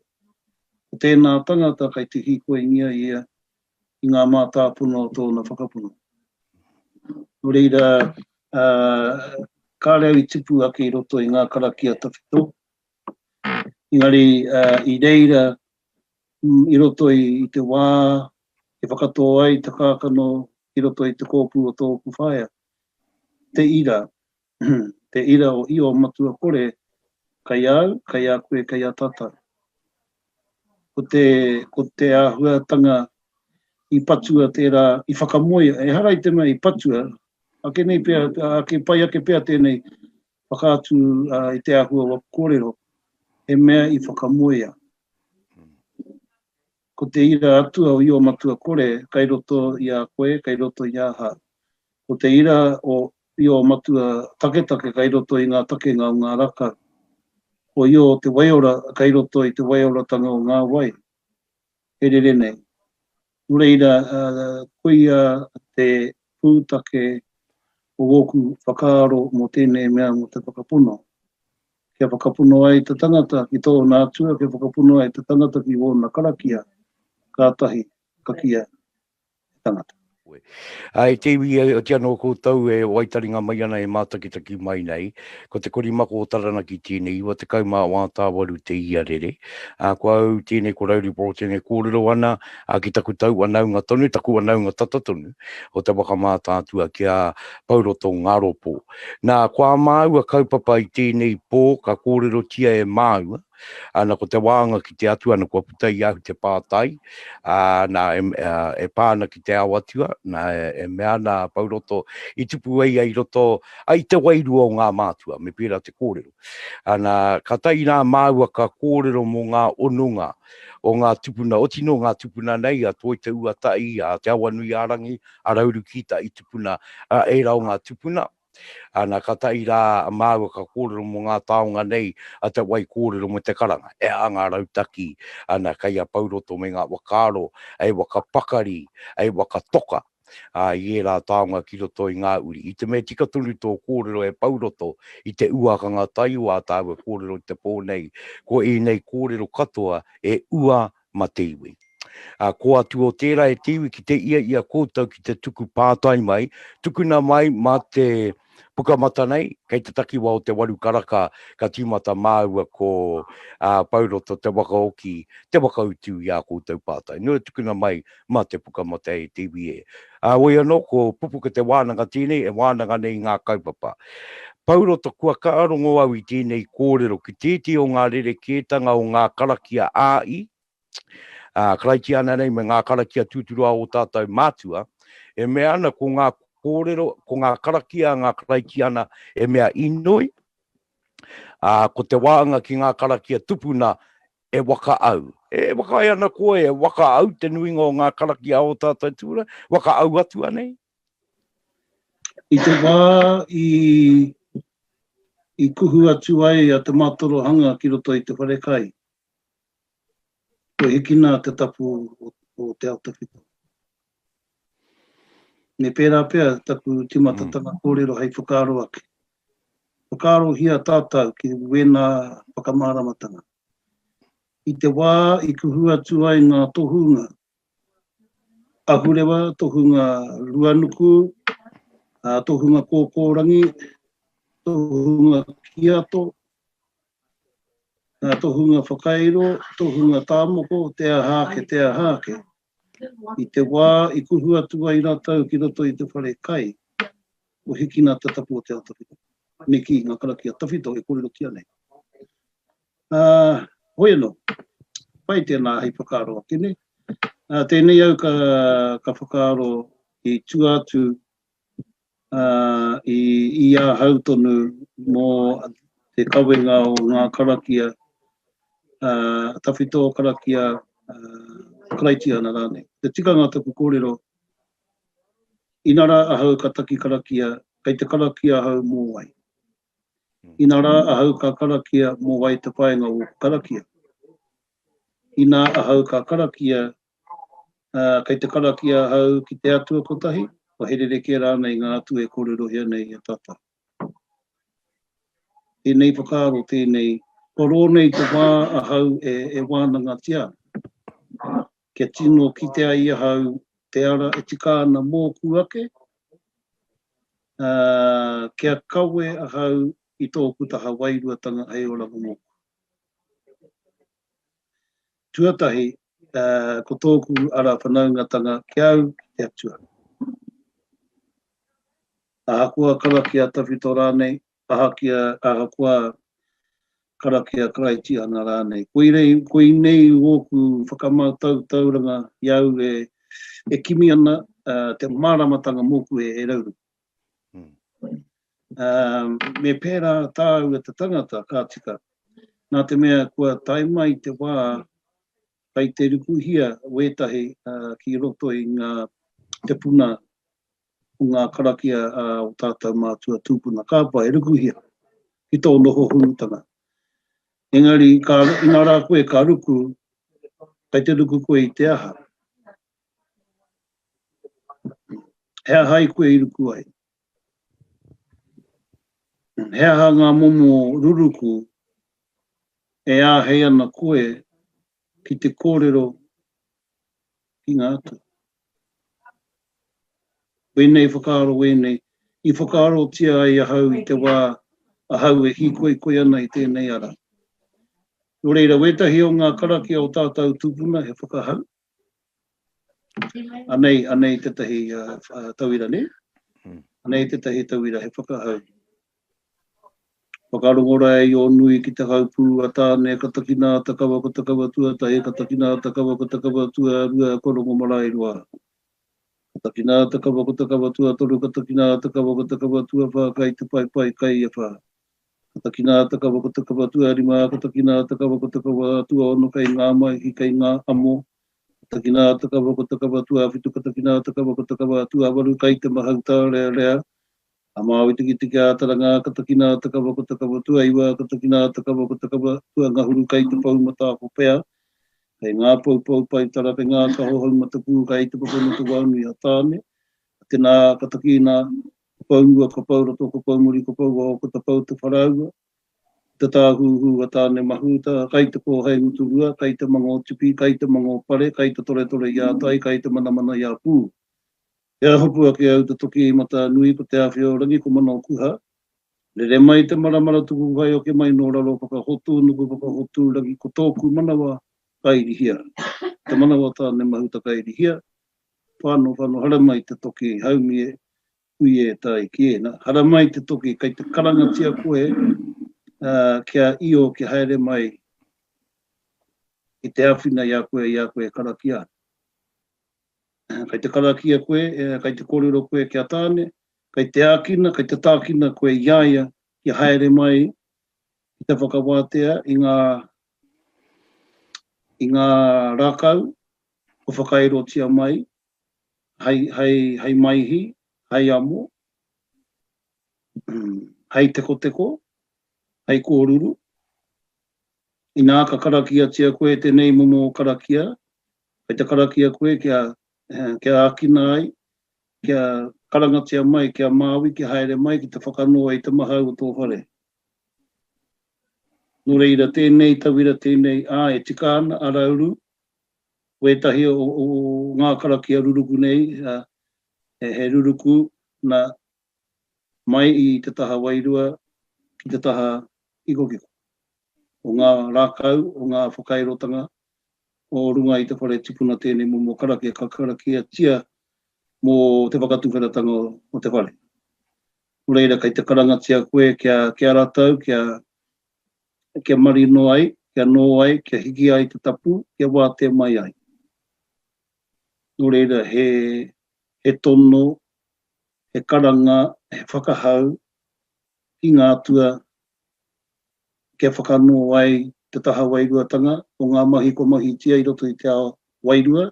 ko tēnā tangata kai te hīkoingia ia i ngā mātāpono o tōna whakapono. Nō reira, ā, kāre au i tupu ake i roto i ngā karakia tawhito, engari i reira i roto i te wā e whakatō ai te kākano i roto i te kōpū o tōku whaea, te ira, te ira o Io Matua Kore, kei a au, kei a koe, kei a tātou. Ko te, ko te āhuatanga i patua tērā, i whakamoea, ehara i te mea i patua, ake nei pea, ake, pai ake pea tēnei whakaatu i te āhua o aku kōrero, he mea i whakamoea. Ko te ira atua o Io Matua Kore kei roto i a koe, kei roto i ahau. Ko te ira o Io Matua Taketake kei roto i ngā takenga o ngā rakau. Ko Io te Waiora kei roto i te waioratanga o ngā wai e rere nei. Nō reira, koia te pūtake o ōku whakaaro mō tēnei mea mō te whakapono. Kia whakapono ai te tangata ki tōna Atua, kia whakapono ai te tangata ki ōna karakia, kātahi ka kīia he tangata. Ā, e te iwi, oti anō koutou e waitaringa mai ana, e mātakitaki mai nei, ko te korimako o Taranaki tēnei, 98 te iarere, ā, ko au tēnei, ko Rauri Broughton e kōrero ana, ā, ki taku tau whanaunga tonu, taku whanaunga tata tonu, o te waka mātaatua ki a Pouroto Ngaropo. Nā, ko ā māua kaupapa i tēnei pō, ka kōrerotia e māua, Ana, ko te wānga ki te Atua, ana, kua puta i ahu te pātai, ā, nā, e, e pā ana ki te ao Atua, nā, e, e mea ana a Pouroto, i tupu ai ia i roto, a, i te wairua o ngā mātua, me pērā te kōrero. Ana, ka tae rā māua ka kōrero mō ngā hononga o ngā tupuna, oti nō ngā tupuna nei, a Toi Te Uata'i, a Te Awanui-ā-rangi, a Rauru Kīta'i tupuna, a, ērā o ngā tupuna. Ana, ka tahi rā a māua ka kōrero mō ngā taonga nei a te wai kōrero me te karanga. E aha ngā rautaki, ana, kei a Pouroto me ngā whakaaro hei waka pakari, hei waka toka, ā, i ērā taonga ki roto i ngā uri. I te mea tika tonu tō kōrero e Pouroto i te uakanga tai o ā tāua kōrero i te pō nei, ko ēnei kōrero katoa e ua ma te iwi. Ā, kō atu o tērā e te iwi ki te ia i a koutou ki te tuku pātai mai, tukuna mai mā te Pukamata nei, kei te takiwā o te waru karaka ka tīmata māua ko ā, Pouroto te waka oki, te waka utu i ā koutou pātai. Nō tukuna mai mā te Pukamata e te iwi e. Ā, woi anō, ko Pupuka te wānanga tēnei e wānanga nei i ngā kaupapa. Pouroto, kua kaha rongo au i tēnei kōrero ki tētehi o ngā rerekētanga o ngā karakia ā-i, ā, Karaitiana nei me ngā karakia tūturu a ō tātou mātua, e mea ana ko ngā kōrero, ko ngā karakia a ngā Karaitiana e mea inoi, ā, ko te wāanga ki ngā karakia tupuna e waka au. E whakaae ana koe, e waka au te nuinga o ngā karakia a ō tātou tūpuna, waka au atua nei? I te wā i, i kuhu atu ai a Te Mātorohanga ki roto i te wharekai, kua hikina te tapu o, o te ao tawhito. Me pērā pea taku tīmatatanga kōrero hei whakaaro ake. Whakaarohia tātou ki wēnā whakamāramatanga. I te wā i kuhu atu ai ngā tohunga ahurewa, tohunga ruanuku, tohunga kōkōrangi, tohunga kiato, tohunga whakairo, tohunga tāmoko, te aha ake, te aha ake. I te wā i kuhu atu ai rātou ki roto i te whare kai, kua hikina te tapu o te ao tawhito. Me kī, ngā karakia tawhito e kōrerotia nei. Ā, hoi anō, pai tēnā hei whakaaro ake, nē? Ā, tēnei au ka, ka whakaaro i tua atu ā, i, i ahau tonu mō te kawenga o ngā karakia ā, tawhito, karakia ā, Karaitiana rānei. Te tikanga o taku kōrero, inarā ahau ka taki karakia, kei te karakia ahau mō wai? Inarā ahau ka karakia mō wai te painga o ōku karakia? Inā ahau ka karakia, ā, kei te karakia ahau ki te Atua kotahi, kua he rerekē rānei ngā atua e kōrerohia nei e tātou? Tēnei whakaaro, tēnei, kua roa nei te wā ahau e, e wānangatia ana, kia tino kite ai ahau te ara e tika ana mōku ake, ā, kia kawe ahau i tōku taha wairuatanga hei oranga mōku. Tuatahi, ā, ko tōku ara whanaungatanga ki a au, ki te Atua. Ahakoa karakia tawhito rānei, ahakia, ahakoa karakia Karaitiana rānei. Koirei, koinei ōku whakamātautauranga i a au e, e kimi ana te māramatanga mōku e, e rauru. Mm. Me pērā tāu e te tangata, ka tika. Nā te mea kua tae mai te wā kei te rukuhia wētahi ki roto i ngā te puna o ngā karakia a o tātou mātua tūpuna kāpa e rukuhia ki tōna hohonutanga. Engari, ka, inā rā koe ka ruku, kei te ruku koe i te aha? He aha ai koe i ruku ai? He aha ngā momo ruruku e āhei ana koe ki te kōrero ki ngā atua? Wēnei whakaaro wēnei, i whakaarotia ai ahau i te wā ahau e hīkoikoi ana i tēnei ara. Nō reira, wētahi o ngā karakia o tātou tūpuna he whakahau. Anei, anei tētahi tauira, nē? Anei tētahi tauira he whakahau. Whakarongo rā i ō nui ki te haupū a Tāne, ka takina a Takawa, ko Takawa tuatahi, ka takina a Takawa, ko Takawa tuarua, ko Rongomaraeroa. Ka takina a Takawa, ko Takawa tuatoru, ka takina a Takawa, ko Takawa tuawhā, kai te paepae, kai ia whā. Ka takina a Takawa, ko Takawa tuarima, ka takina a Takawa, ko Takawa tuaono, kai ngā maihi, kai ngā amo. Ka takina a Takawa, ko Takawa tuawhitu, ka takina a Takawa, ko Takawa tuawaru, kai te mahau tārearea. A Māui Tikitiki a Taranga ka takina a Takawa ko Takawa tuaiwa ka takina a Takawa ko Takawa tuangahuru kai te pou mataako pea kei ngā poupou paetara kei ngā kaho haumatapū kai te papa no te wānui a Tāne a tēnā ka takina ko Poumua ko Pouroto ko Poumuri ko Pouwaho ko Tapou te wharaua ko te tāhūhū a Tāne Mahuta kai te kōhei nguturua kai te mangō tipi kai te mangō pare kai te toretore i a tai kai te manamana i a pū. Kia hopu ake au te toki i Matanui, ko Te Awhiorangi, ko Manaokuha. Rere mai te maramara tuku kai oke mai nō raro whakahotu nuku whakahotu rangi ko tōku manawa ka irihia. Te manawa tāne mahuta ka irihia, whano whano haramai te toki haumi e, ui e tae ki ēna. Haramai te toki kei te karangatia koe kia io kia haere mai ki te āwhina i a koe i a koe e karakia ana. Kei te karakia koe, kei te kōrero koe ki a Tāne, kei te ākina, kei te tākina koe i a ia kia haere mai ki te whakawātea i ngā, i ngā rākau kua whakairotia mai hei, hei, hei maihi, hei amo, hei tekoteko, hei kōruru. Inā ka karakiatia koe tēnei momo karakia, Kei te karakia koe kia, kia ākina ai, kia karangatia mai, kia Māui, kia haere mai ki te whakanoa i te mahau o tō whare. Nō reira, tēnei tauira tēnei, ā, e tika ana a Rauru, wētahi o, o, o ngā karakia ruruku nei, ā, he, he ruruku nā, mai i te taha wairua ki te taha kikokiko. O ngā rākau, o ngā whakairotanga, o runga i te whare tipuna tēnei momo karakia ka karakiatia mō te whakatuwheratanga o te whare. Nō reira, kei te karangatia koe kia, kia rātou, kia, kia marino ai, kia nō ai, kia hiki ai te tapu, kia wātea mai ai. Nō reira, he, he tono, he karanga, he whakahau ki ngā atua kia whakanō ai te taha wairuatanga o ngā mahi kua mahitia i roto i te ao wairua,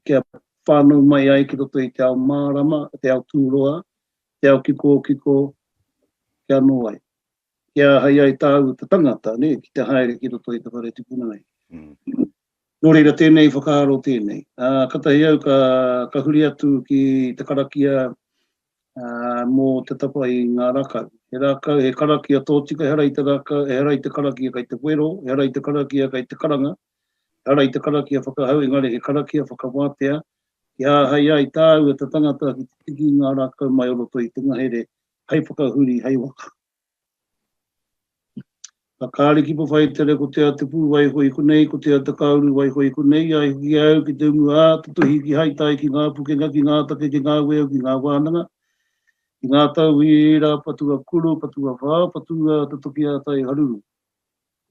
kia whānau mai ai ki roto i te ao mārama, te ao tūroa, te ao kikokiko, kia nō ai. Kia āhei ai tāua te tangata, nē, ki te haere ki roto i te whare tipuna nei. Mm. Nō reira, tēnei whakaaro tēnei. Ā, katahi au ka, ka huri atu ki te karakia mō te tapa i ngā rākau. He rākau, he karakia tōtika, ehara i te rākau, ehara i te karakia kei te wero, ehara i te karakia kei te karanga, ehara i te karakia whakahau, engari he karakia whakawātea, kia āhei ai tāua te tangata ki te tiki i ngā rākau mai o roto i te ngahere hei whakahuri, hei waka. Ka kāri ki Pawhaitere ko te ate pū waiho i konei, ko te ata kāuru waiho i konei, ai hoki au ki te umu ā, te tuhi ki Haitai, ki ngā pukenga, ki ngā take, ki ngā weu, ki ngā wānanga, ki ngā tauira, patua kuru, patua whā, patua te toki ā tai haruru.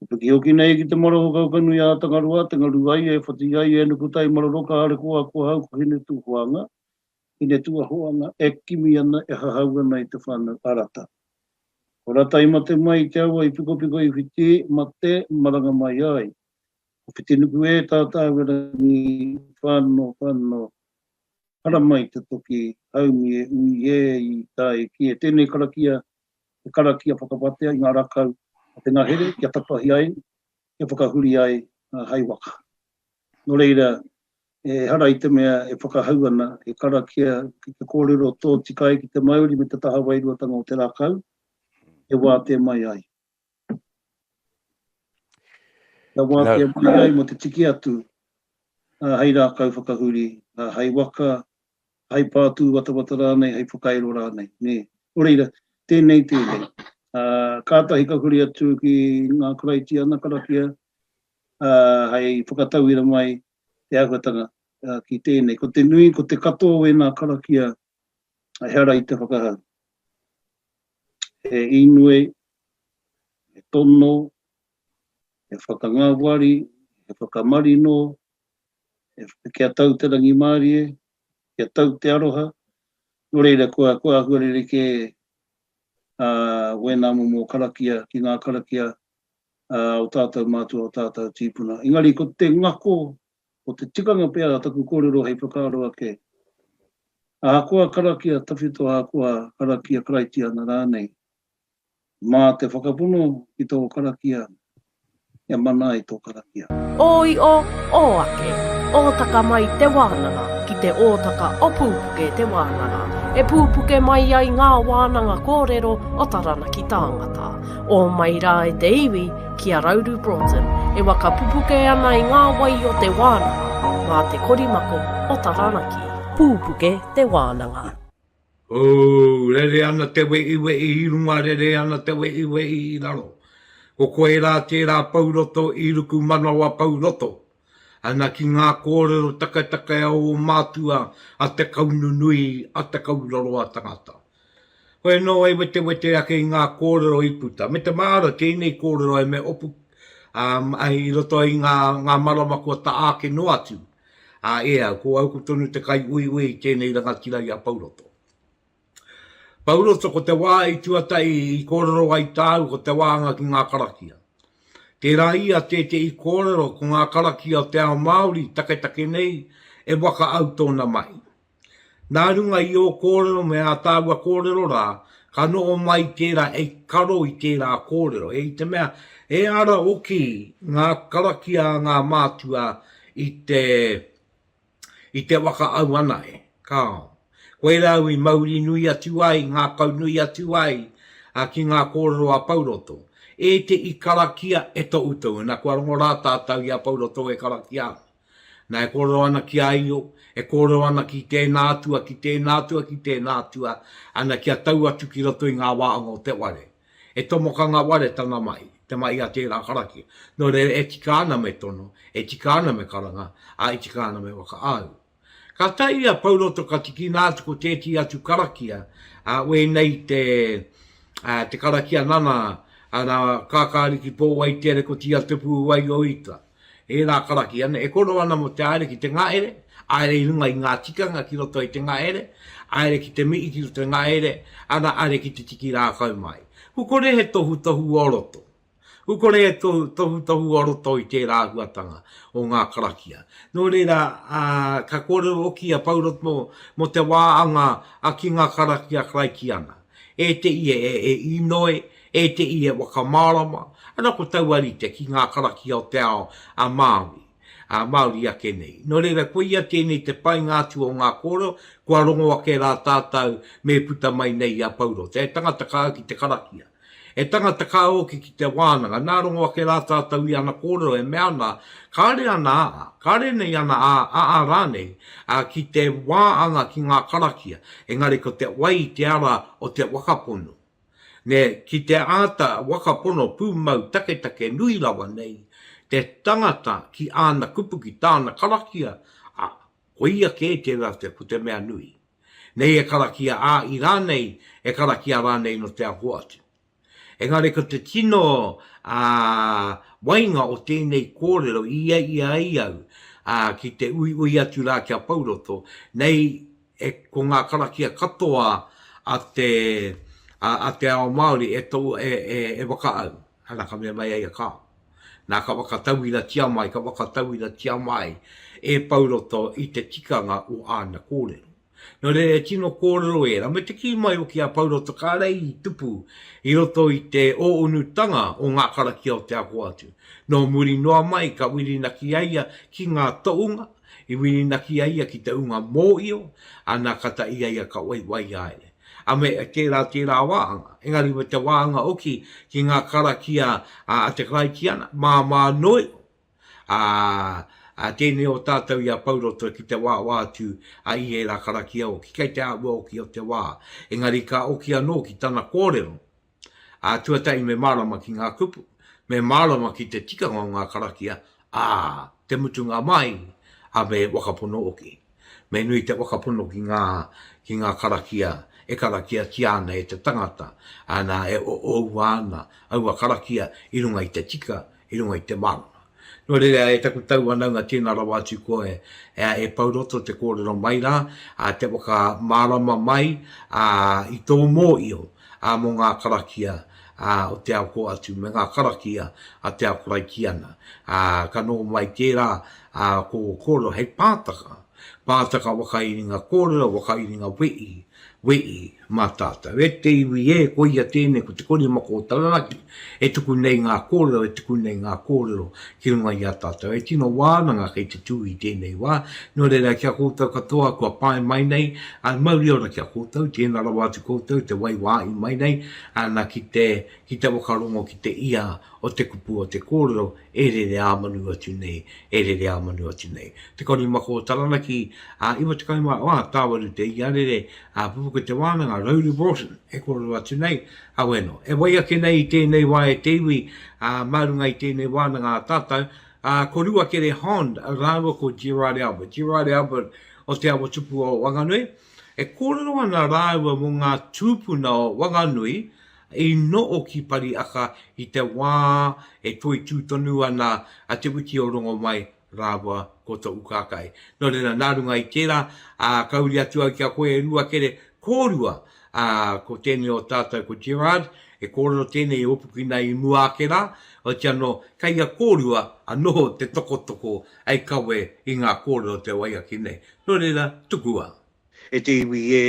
Ko piki hoki nei ki te mara o Kaukanui ā Tangaroa, te ngaru ai e whati ai e Nukutai maroro ka are ko Akohau ko Hinetūhoanga, Hinetuahoanga e kimi ana, e hahau ana i te whānau a Rata. Ko Rata i mate mai i te awa i pikopiko i whiti, mate, maranga mai ai. Ko Whitinuku e Tātāwerangi, whano, whano, haramai te toki, haumi e ui e i tae ki e. Tēnei karakia, he karakia whakawatea i ngā rakau o te ngahere kia tapahi ai, kia whakahuri ai hai waka. Nō reira, ehara i te mea e whakahau ana, he karakia ki te kōrero tōtika ai ki te mauri me te taha wairuatanga o te rākau, e wātea mai ai. Kia wātea mai ai mō te tiki atu hei rākau whakahuri, hei waka, hei pā tūwatawata rānei, hei whakairo rānei, nē. Nō reira, tēnei tēnei. Kātahi ka huri atu ki ngā Karaitiana karakia, hei whakatauira mai te āhuatanga ki tēnei. Ko te nui, ko te katoa o ēnā karakia ehara i te whakahau. He inoi, he tono, he whakangāwari, he whakamarino, he, kia tau te rangimārie, kia tau te aroha. Nō reira, kua, kua āhua rerekē uh, wēnā momo karakia ki ngā karakia o tātou mātua, o tātou tīpuna. Engari ko te ngako, ko te tikanga pea taku kōrero hei whakaaro ake. Ahakoa karakia tawhito ahakoa karakia karaitiana rānei, mā te whakapono ki tō karakia e mana ai tō karakia. Ō io, ō ake, ōtaka mai te wānanga ki te ōtaka o Pūpuke te wānanga, e pūpuke mai ai ngā wānanga kōrero o Taranaki tāngata. Ō mai rā e te iwi ki a Rauru Broughton e waka pupuke ana i ngā wai o te wānanga mā te korimako o Taranaki. Pūpuke te wānanga. Ooh, rere ana te weʻiweʻi i runga, rere ana te weʻiweʻi i raro. Ko koe rā tērā pouroto i ruku manawa pouroto. Ana ki ngā kōrero taketake a ō mātua a te kaununui, a te kauroroa tangata. Koe anō e wetewete ake i ngā kōrero i puta. Me te māra tēnei kōrero e me opu um, i roto i ngā, ngā marama kua taā ake noa atu. Ā, e au, ko au ko tonu te kaiuiui i tēnei rangatira i a Pouroto. Pouroto, ko te wā i tuatahi i kōrero ai tāu ko te wānga ki ngā karakia. Tērā ia tētehi kōrero ko ngā karakia o te ao Māori taketake nei e waka au tōna mahi. Nā runga i ō kōrero me ā tāua kōrero rā, ka noho mai tērā hei karo i tērā kōrero, e i te mea e ara hoki ngā karakia a ngā mātua i te i te waka au anahe, kāo. Koirā au i mauri nui atu ai, ngākau nui atu ai ki ngā kōrero a Pouroto. E te i karakia e toʻu tou, na kua rongo rā tātou i a Pouroto e karakia ana. Na e kōrero ana ki a Io, e kōrero ana ki tēnā atua, ki tēnā atua, ki tēnā atua, ana kia tau atu ki roto i ngā wāhanga o te ware. E tomokanga ware tana mahi, te mahi a tērā karakia. Nō reira, e tika ana me tono, e tika ana me karanga, ā, e tika ana me whakaāu. Ka tae ia Pouroto ka tikina atu ko tētehi atu karakia, ā, wēnei te, ā, te karakia nana, ana, Kākāriki Pōwai Tere ko Tia Te Pūwai o Ita. Ērā karakia nei, e koro ana mō te haere ki te ngahere, haere i runga i ngā tikanga ki roto i te ngahere, haere ki te mihi ki roto i te ngahere, ana haere ki te tiki rākau mai. Ku kore he tohutohu o roto. Ku kore he tohutohu o roto i tērā āhuatanga o ngā karakia. Nō reira, ā, ka kōrero hoki a Pauroto mō te wā anga a ki ngā karakia Karaitiana. E te ia e inoi, e te ia whakamārama, ana ko taua rite ki ngā karakia o te ao a Māui, a Māori ake nei. Nō reira, koia tēnei te painga atu o ngā kōrero, kua rongo ake rā tātou me puta mai nei i a Pouroto. He tangata ka au ki te karakia. He tangata ka oki ki te wānanga. Nā rongo ake rā tātou i ana kōrero e mea ana, kāre ana aa, kāre nei ana ā, aa rānei, ā, ki te wā anga ki ngā karakia, engari ko te wai i te ara o te whakapono. Nē, ki te āta whakapono pūmau taketake nui rawa nei te tangata ki āna kupu, ki tāna karakia, ā, koia kē tērā te, ko te mea nui. Nei e karakia ā i rānei, e karakia rānei nō te ako atu. Engari ko te tino, ā, wainga o tēnei kōrero i ia ia ai au, ā, ki te uiui atu rā ki a Pouroto, nei e, ko ngā karakia katoa a te, a, a te ao Māori e to, e, e, e whakaau. Ana ka mea mai ai a Kao. Nā ka whakatauiratia mai, ka whakatauiratia mai e Pouroto i te tikanga o āna kōrero. Nō reira e tino kōrero ērā, me te kī mai hoki a Pouroto kāre i tupu i roto i te ōunutanga o ngā karakia o te ako atu. Nō muri noa mai ka whirinaki a ia ki ngā tohunga, i whirinaki a ia ki te unga mōio, ana ka tahi a ia ka waiwai haere. A me tērā tērā wāhanga, engari me te wāhanga hoki ki ngā karakia a te Karaitiana, māmā noa iho, ā, ā, tēnei o tātou i a Pouroto ki te wāwā atu a i ērā karakia hoki, kei te āhua hoki o te wā, engari ka oki anō ki tana kōrero, ā, tuatahi me mārama ki ngā kupu, me mārama ki te tikanga o ngā karakia, ā, te mutunga mai, ā, me whakapono hoki. Me nui te whakapono ki ngā, ki ngā karakia e karakiatia ana e te tangata, ana, e oua ana aua karakia i runga i te tika, i runga i te mārama. Nō reira, e taku tauwhanaunga, tēnā rawa atu koe, e Pouroto te kōrero mai rā, te whakamārama mai i tō mōio mō ngā karakia o te ao kōhatu me ngā karakia a te ao Karaitiana. Ka noho mai tērā ko kōrero hei pātaka. Pātaka whakairinga kōrero, whakairinga we'i, we'i mā tātou. E te iwi e, koia tēnei ko te korimako o Taranaki e tuku nei ngā kōrero, e tuku nei ngā kōrero ki runga i a tātou. E tino wānanga kei te tū i tēnei wā. Nō reira, ki a koutou katoa kua pae mai nei, ā, mauri ora ki a koutou, tēnā rawa atu koutou te wai wā i mai nei, ana ki te, ki te whakarongo ki te ia o te kupu o te kōrero e rere ā-manu atu nei, e rere ā-manu atu nei. Te Korimako o Taranaki, ā, 90 ā, tāwaru te iarere, ā, pupuke te wānanga, Rauru Broughton, e kōrero atu nei, aweno. E wai ake nei i tēnei wā e te iwi, ā, mā runga i tēnei wānanga a tātou, ā, ko Ruakere Hond rāua ko Gerard Albert, Gerard Albert o Te Awa Tupua o Wanganui, e kōrero ana rāua mō ngā tūpuna o Wanganui, I noo ki Pariaka i te wā e toitū tonu ana a Te Wiki o Rongomai rāua ko Toukākai. Nō reira, nā runga i tērā, ā, ka uri atu au ki a koe e Ruakere, kōrua, ā, ko tēnei o tātou ko Gerard, e kōrero tēnei i hopukina i mua ake rā, oti anō, kei a kōrua anō te tokotoko hei kawe i ngā kōrero te wai ake nei. Nō reira, tukua. E te iwi e,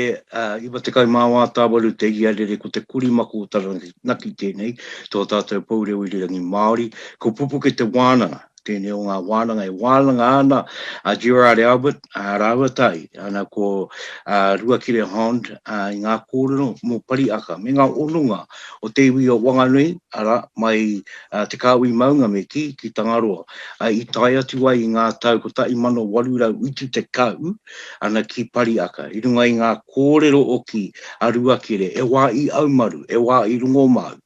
94 tāwaru te iarere ko te korimako o Taranaki tēnei, tō tātou pou reo irirangi Māori, ko Pupuke te wānanga, tēnei o ngā wānanga e wānanga ana a Gerard Albert rāua tahi ana ko Ruakere Hond i ngā kōrero mō Pariaka me ngā hononga o te iwi o Wanganui, arā, mai Te Kāhui Maunga me kī, ki Tangaroa, i tae atu ai i ngā tau 1870 ana ki Pariaka, i runga i ngā kōrero oki a Ruakere, e wā i aumaru, e wā i rongomau,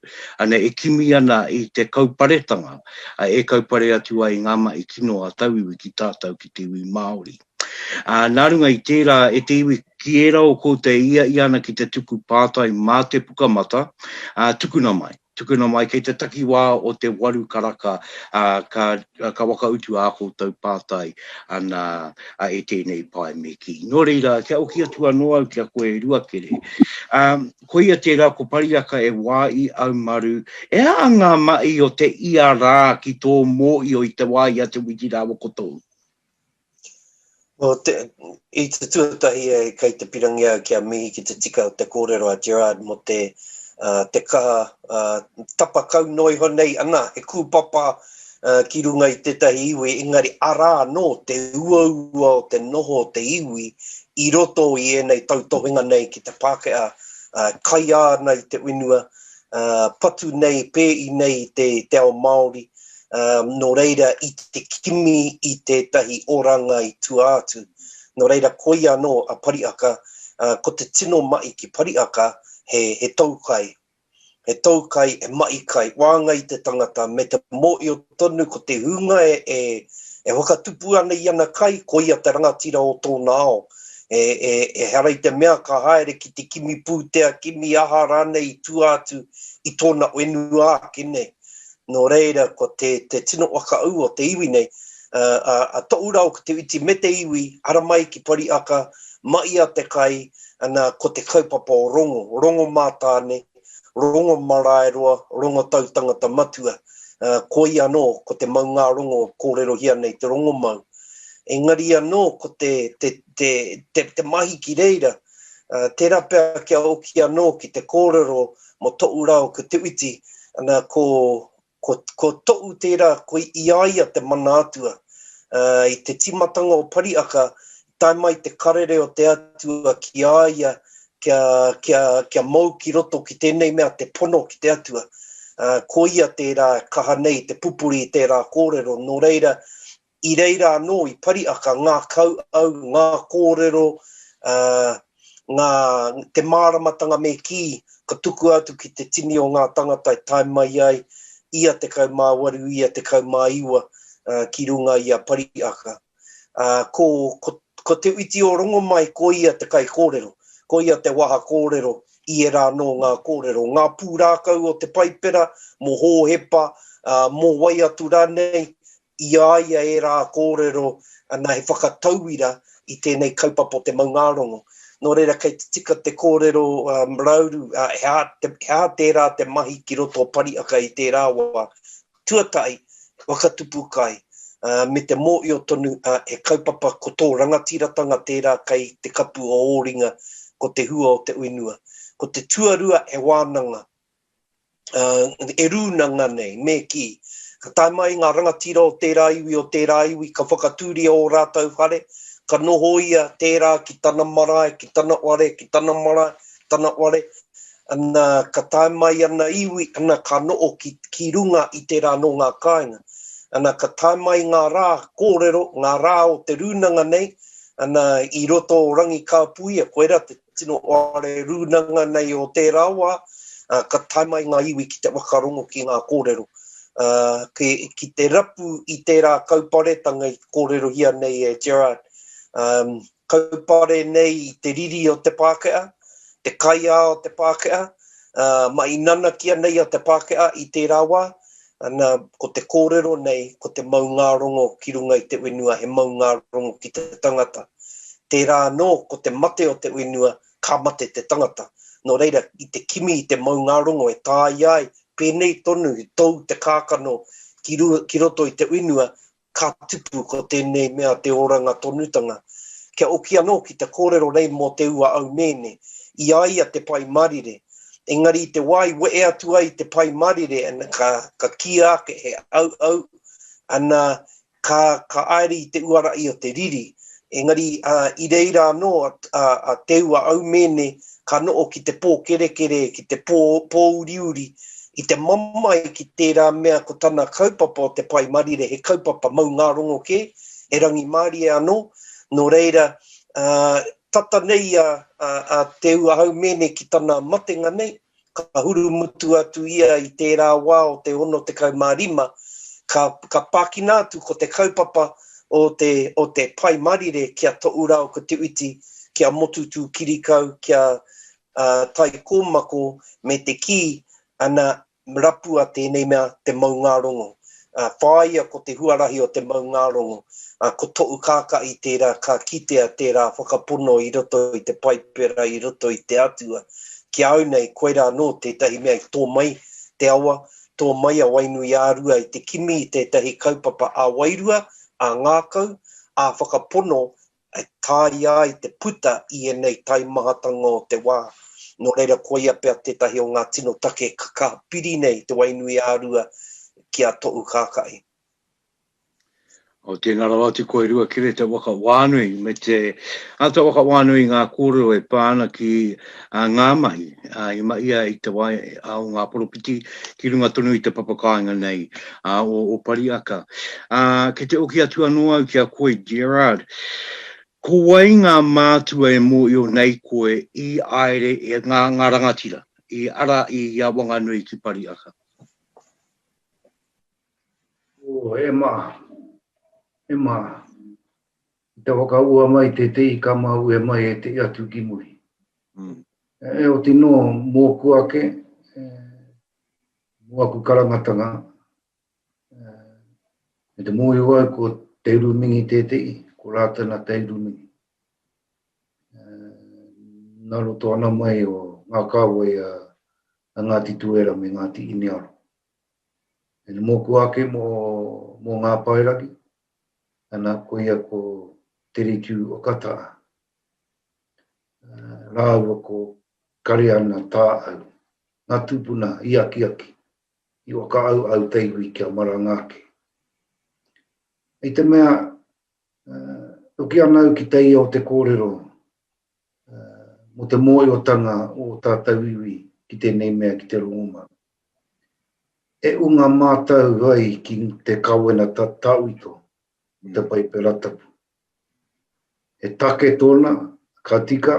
ana e kimi ana i te kauparetanga e kaupare atu ai i ngā mahi kino a tauiwi ki tātou ki te iwi Māori. Ā, nā runga i tērā, e te iwi, ki ērā o koutou e ia ia ana ki te tuku pātai mā te Pukamata, ā, tukuna mai. Tukuna mai kei te takiwā o te waru karaka, ā, ka, ka whakautu ā koutou pātai ana e tēnei pae me kī. Nō reira, kia oki atu anō au ki a koe e Ruakere. Ā, koia tērā ko Pariaka e wā i aumaru, e aha ngā mahi o te ia rā ki tō mōio i te wā i a Te Witi rāua ko tōu? Well, te, i te tuatahi e kei te pirangi au kia mihi ki te tika o te kōrero a Gerard mō te, uh, te kaha uh, tapa kau noa iho nei, ana, he kūpapa uh, ki runga i tētahi iwi, engari arā anō te uaua o te noho o te iwi i roto i ēnei tautohenga nei ki te Pākehā, uh, kaiā ana i te whenua, uh, patu nei, pēi nei i te, te ao Māori, nō reira i te kimi i tētahi oranga i tua atu. Nō reira koia anō a Pariaka, ko te tino mahi ki Pariaka he, he tou kai. He tou kai, he mahi kai, wānga i te tangata me te mōhio tonu ko te hunga e, e, e whakatupu ana i ana kai, koia te rangatira o tōna ao. E, e, ehara i te mea ka haere ki te kimi pūtea, kimi aha rānei i tua atu i tōna whenua ake nei. Nō reira, ko te, te tino whakaū o te iwi nei, a, a, a toʻu rau ko te iti me te iwi, haramai ki Pariaka, mahia te kai, ana, ko te kaupapa o Rongo, Rongo Mātāne, Rongo Maraeroa, Rongo Tautangata Matua, uh, koia anō ko te maungārongo kōrerohia nei te rongomau. Engari anō ko te, te, te, te, te mahi ki reira, uh, tērā pea kia oki anō ki te kōrero mō toʻu rau ko Te Uiti, ana, ko, ko, ko toʻu tērā, ko i a ia te mana atua. Uh, i te tīmatanga o Pariaka, tae mai te karere o te atua ki a ia, kia, kia, kia mou ki roto ki tēnei mea te pono ki te atua. Uh, ko ia tērā kaha nei te pupuri i tērā kōrero. Nō reira, i reira anō i Pariaka ngā kauau, ngā kōrero, ā, ngā, te māramatanga me kī, ka tukua atu ki te tini o ngā tangata e tae mai ai ia 18, ia 19, ā, ki runga i a Pariaka. Ā, ko, ko, ko Te Uiti o Rongomai ko ia te kaikōrero, ko ia te waha kōrero i ērā anō ngā kōrero, ngā pūrākau o te Paipera, mō Hōhepa, ā, mō wai atu rānei, i a ia ērā kōrero ana he whakatauira i tēnei kaupapa o te maungārongo. Nō reira kei te tika te kōrero um, Rauru, uh, he aha, te, he aha tērā te mahi ki roto o Pariaka i tērā wā. Tuatahi, whakatupu kai. Ā, me te mōhio tonu, ā, he kaupapa ko tō rangatiratanga tērā kei te kapu o ō ringa, ko te hua o te whenua. Ko te tuarua he wānanga, ā, e rūnanga nei, me kī, ka tae mai ngā rangatira o tērā iwi, o tērā iwi, ka whakatūria ō rātou whare, ka nohoia tērā ki tana marae, ki tana whare, ki tana marae, tana whare, ana, ka tae mai ana iwi, ana, ka noho ki, ki runga i tērā nō ngā kāinga. Ana, ka tae mai ngā rā kōrero, ngā rā o te rūnanga nei, ana, i roto o Rangikāpuia, koirā te tino whare rūnanga nei o tērā wā, ā, ka tae mai ngā iwi ki te whakarongo ki ngā kōrero, ā, ki, ki te rapu i tērā kauparetanga i kōrerohia nei e Gerard, ā, kaupare nei i te riri o te Pākehā, te kaiā o te Pākehā, ā, mahi nanakia nei a te Pākehā i tērā wā, ana, ko te kōrero nei, ko te maungārongo ki runga i te whenua, he maungārongo ki te tangata. Tērā anō, ko te mate o te whenua, ka mate te tangata. Nō reira, i te kimi i te maungārongo e tāia ai, pēnei tonu, tou te kākano ki, ki roto i te whenua, ka tupu ko tēnei mea te oranga tonutanga. Kia oki anō ki te kōrero nei mō te ua aumeene, i a ia te Pai Marire. Engari i te wā i wehe atu ai te Pai Marire, ana, ka, ka kīia ake he auau, ana, ka, ka aere i te uarahi o te riri. Engari, ā, i reira anō a, a, a Te Ua Aumeene ka noho ki te pōkerekere, ki te pō, pōuriuri, i te mamae ki tērā mea ko tana kaupapa o te Pai Marire he kaupapa maungārongo kē, he rangimārie anō, nō reira, ā, tata nei a, a, a Te Ua Haumēne ki tana matenga nei, ka hurumutu atu ia i tērā wā o te 65, ka, ka pākina atu ko te kaupapa o te, o te Pai Marire ki a Toʻu Rao ko Te Uiti, ki a Motutū Kirikau, ki a uh, Taikōmako me te kī, ana, rapua tēnei mea te maungārongo. Uh, whāia ko te huarahi o te maungārongo, uh, ko toʻu kākaʻi tērā ka kitea tērā whakapono i roto i te Paipera, i roto i te Atua. Ki a au nei, koirā anō tētahi mea i tō mai te awa, tō mai a Wainuiārua i te kimi i tētahi kaupapa ā-wairua, ā-ngākau, ā-whakapono e taea ai te puta i ēnei taimahatanga o te wā. Nō reira, koia pea tētahi o ngā tino take ka kaha piri nei Te Wainuiārua ki a Toʻu Kākaʻi. Oh, tēnā rawa atu koe Ruakere te waka wānui me te āta waka wānui i ngā kōrero e pā ana ki ngā mahi i mahia i te wā o ngā poropiti ki runga tonu i te papakāinga nei o Pariaka. Ā, kei te oki atu anō au ki a koe, Gerard. Ko wai ngā mātua e mōhio nei koe i aere e ngā, ngā rangatira, i ara i a Wanganui ki Pariaka? Oh, e maha, e maha. I te whakaua mai tētehi ka mahue mai ētehi atu ki muri. Mm. E oti nō mōku ake, e, mō aku karangatanga, Me te mōhio au ko Te Urumingi tētehi, ko Rātana Te Urumingi. Nā roto ana mai o ngā kāwai a, a Ngāti Tuera me Ngāti Inearo. E mōku ake mō, mō Ngā Paerangi, ana koia ko Te Ritiu o Kataa. Rāua ko Kareana Tāau, ngā tūpuna i akiaki i whakaauau te iwi kia maranga ake. I te mea, hoki ana au ki te ia o te kōrero mō te mōiotanga o ō tātou iwi ki tēnei mea ki te rongomau. E unga mātou ai ki te kawenata tawhito o te Paipera Tapu. He take tōna, ka tika,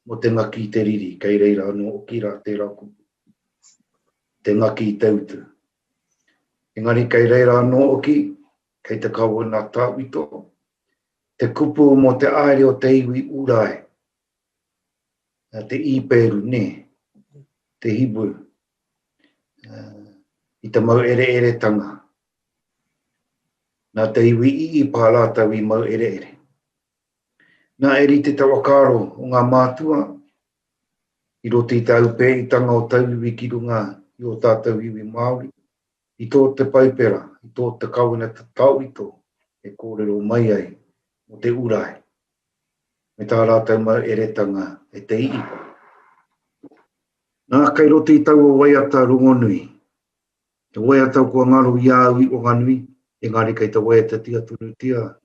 mō te ngaki i te riri, kei reira anō hoki rā tērā kupu. Te ngaki i te utu. Engari kei reira anō hoki, kei te kawenga tawhito, te kupu mō te aere o te iwi Urae, te Īpēru, nē, te Hebrew, i te mau ereeretanga. Nā te iwi Iipa rātou i mau ereere. Nā, e rite te whakaaro o ngā mātua i roto i te aupēitanga o tauiwi ki runga i ō tātou iwi Māori, i tō te Paipera, i tō te Kawenata Tawhito. e kōrero mai ai mō te urae me tā rātou mau eretanga e te iipa. Nā, kei roto i taua waiata rongonui, he waiata kua ngaro i a au i Wanganui, engari kei te waiatatia tonutia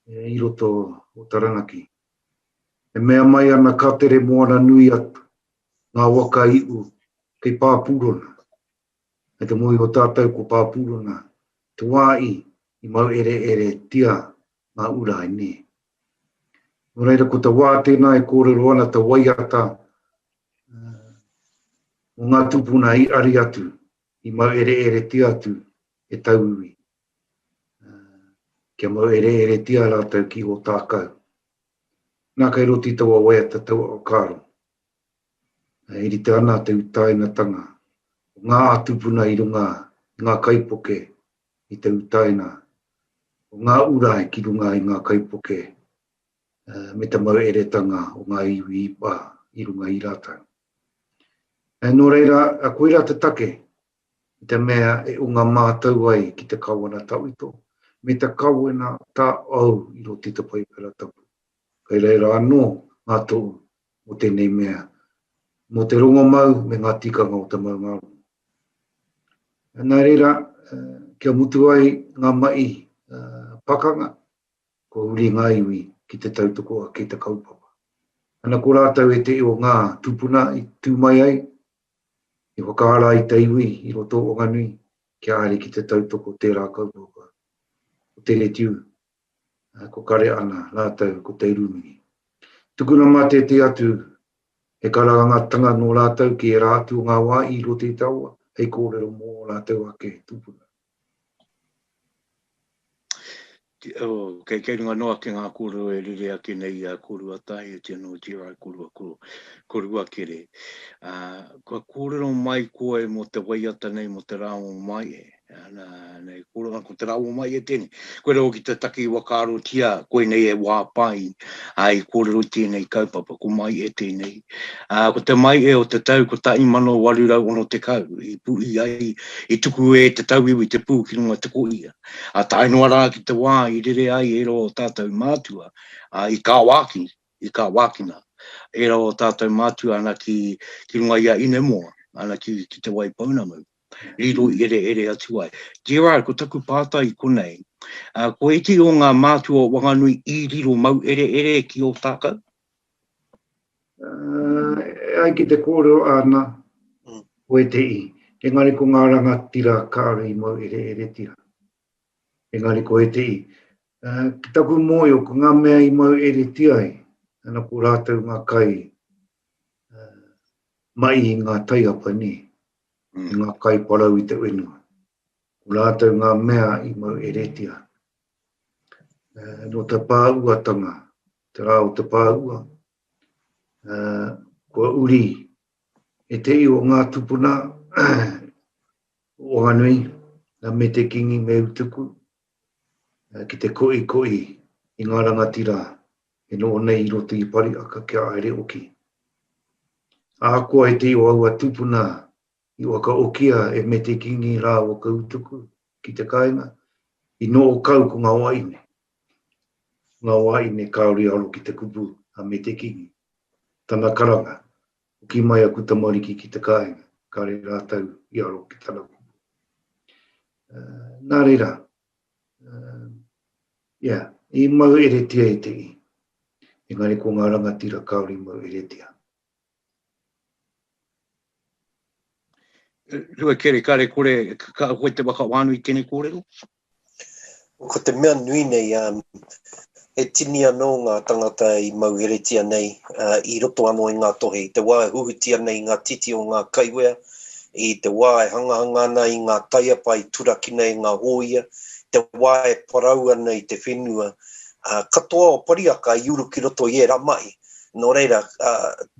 i roto o Taranaki. E mea mai ana ka tere moana nui atu ngā waka iu kei Pāpūrona. Kei te mōhio tātou ko Pāpūrona te wā i i mau ereeretia ngā urae, nē. Nō reira, ko te wā tēnā e kōrero ana te waiata mō ngā tūpuna i ari atu, i mau ereeretia atu e tauiwi, kia mau ereeretia rātou ki Ōtākau. Nā, kei roto i taua waiata taua whakaaro. E rite ana te utainatanga o ngā tūpuna i runga i ngā kaipuke i te utaina o ngā urae ki runga i ngā kaipuke me te mau eretanga o ngā iwi ipa i runga i rātou. Nō reira, koirā te take i te mea e unga mātou ai ki te kawana tawhito me te kawena tā au i roto i te Paipera Tapu. Kei reira anō ngā tohu mō tēnei mea, mō te rongomau me ngā tikanga o te maungārongo. Nā reira, kia mutu ai ngā mahi pakanga, kua huri ngā iwi ki te tautoko ake i te kaupapa. Ana ko rātou ētehi o ngā tūpuna i tū mai ai, i whakaara i te iwi i roto o Wanganui kia haere ki te tautoko tērā kaupapa o Te Retiu ko kare ana rātou ko Te Urumini. Tukuna mā tētehi atu he karangatanga nō rātou ki ērā atu o ngā wā i roto i te awa hei kōrero mō ō rātou ake tūpuna. Oh, kei, kei runga noa ake ngā kōrero e rere ake nei i a kōrua tahi, e tino Gerard kōrua ko, ko Ruakere. Uh, kua kōrero mai koe mō te waiata nei mō te rā o mai e. Ana, nei, kōrero, ko te rā o mai e tēnei. Koe rau ki te taki whakaarotia, koinei e wā pai, ā, i kōrero tēnei kaupapa, ko mai e tēnei. Ā, ko te mai e o te tau 1860, i puhi ai, i tuku e te tauiwi te pū ki runga te koia. Ā, tae noa rā ki te wā i rere ai e rawa o tātou mātua, ā, i kāwāki, i kāwākina, e rawa o tātou mātua ana ki, ki runga i a Inemoa, ana ki, ki Te Waipounamu. Riro i ereere atu ai. Gerard, ko taku pātai i konei, ā, ko iti o ngā mātua o Wanganui i riro mau ereere ki Ōtākou? E ai ki te kōrero āna, ko ētehi, engari ko ngā rangatira kāore i mau ereeretia. Engari ko ētehi, ki taku mōhio, ko ngā mea i mau eretia ai, ana ko rātou ngā kai mai i ngā taiapa, nē, i ngā kai parau i te whenua. Ko rātou ngā mea i mau eretia. Nō te pāuatanga, te rā o te pāua, kua uri e te iwi o ngā tupuna o Wanganui, me te Kingi me Utuku, ki te koʻikoʻi i ngā rangatira e noho nei i roto i Pariaka kia haere oki. Ahakoa e te iwi o aua tupuna i whakaokia e Mete Kingi rāua ko Utuku ki te kāinga, i noho kau ko ngā wāhine. Ngā wāhine kāore i aro ki te kupu a Mete Kingi, tana karanga, hoki mai aku tamariki ki te kāinga, kāre rātou i aro ki tana kupu. Nā reira, yeah, i mau eretia e te i, engari ko ngā rangatira kāore i mau eretia. Ruakere, kare kore, ka koe te waka wānui tēnei kōrero? Ko te mea nui nei, um, he tini anō ngā tangata i mauheretia nei uh, i roto anō i ngā tohe, i te wā e huhutia nei ngā titi o ngā kaiwea, i te wā e hangahanga ana i ngā taiapa i turakina e ngā hōia, te wā e parau ana i te whenua, uh, katoa o Pariaka i uru ki roto i ērā mahi. Nō reira,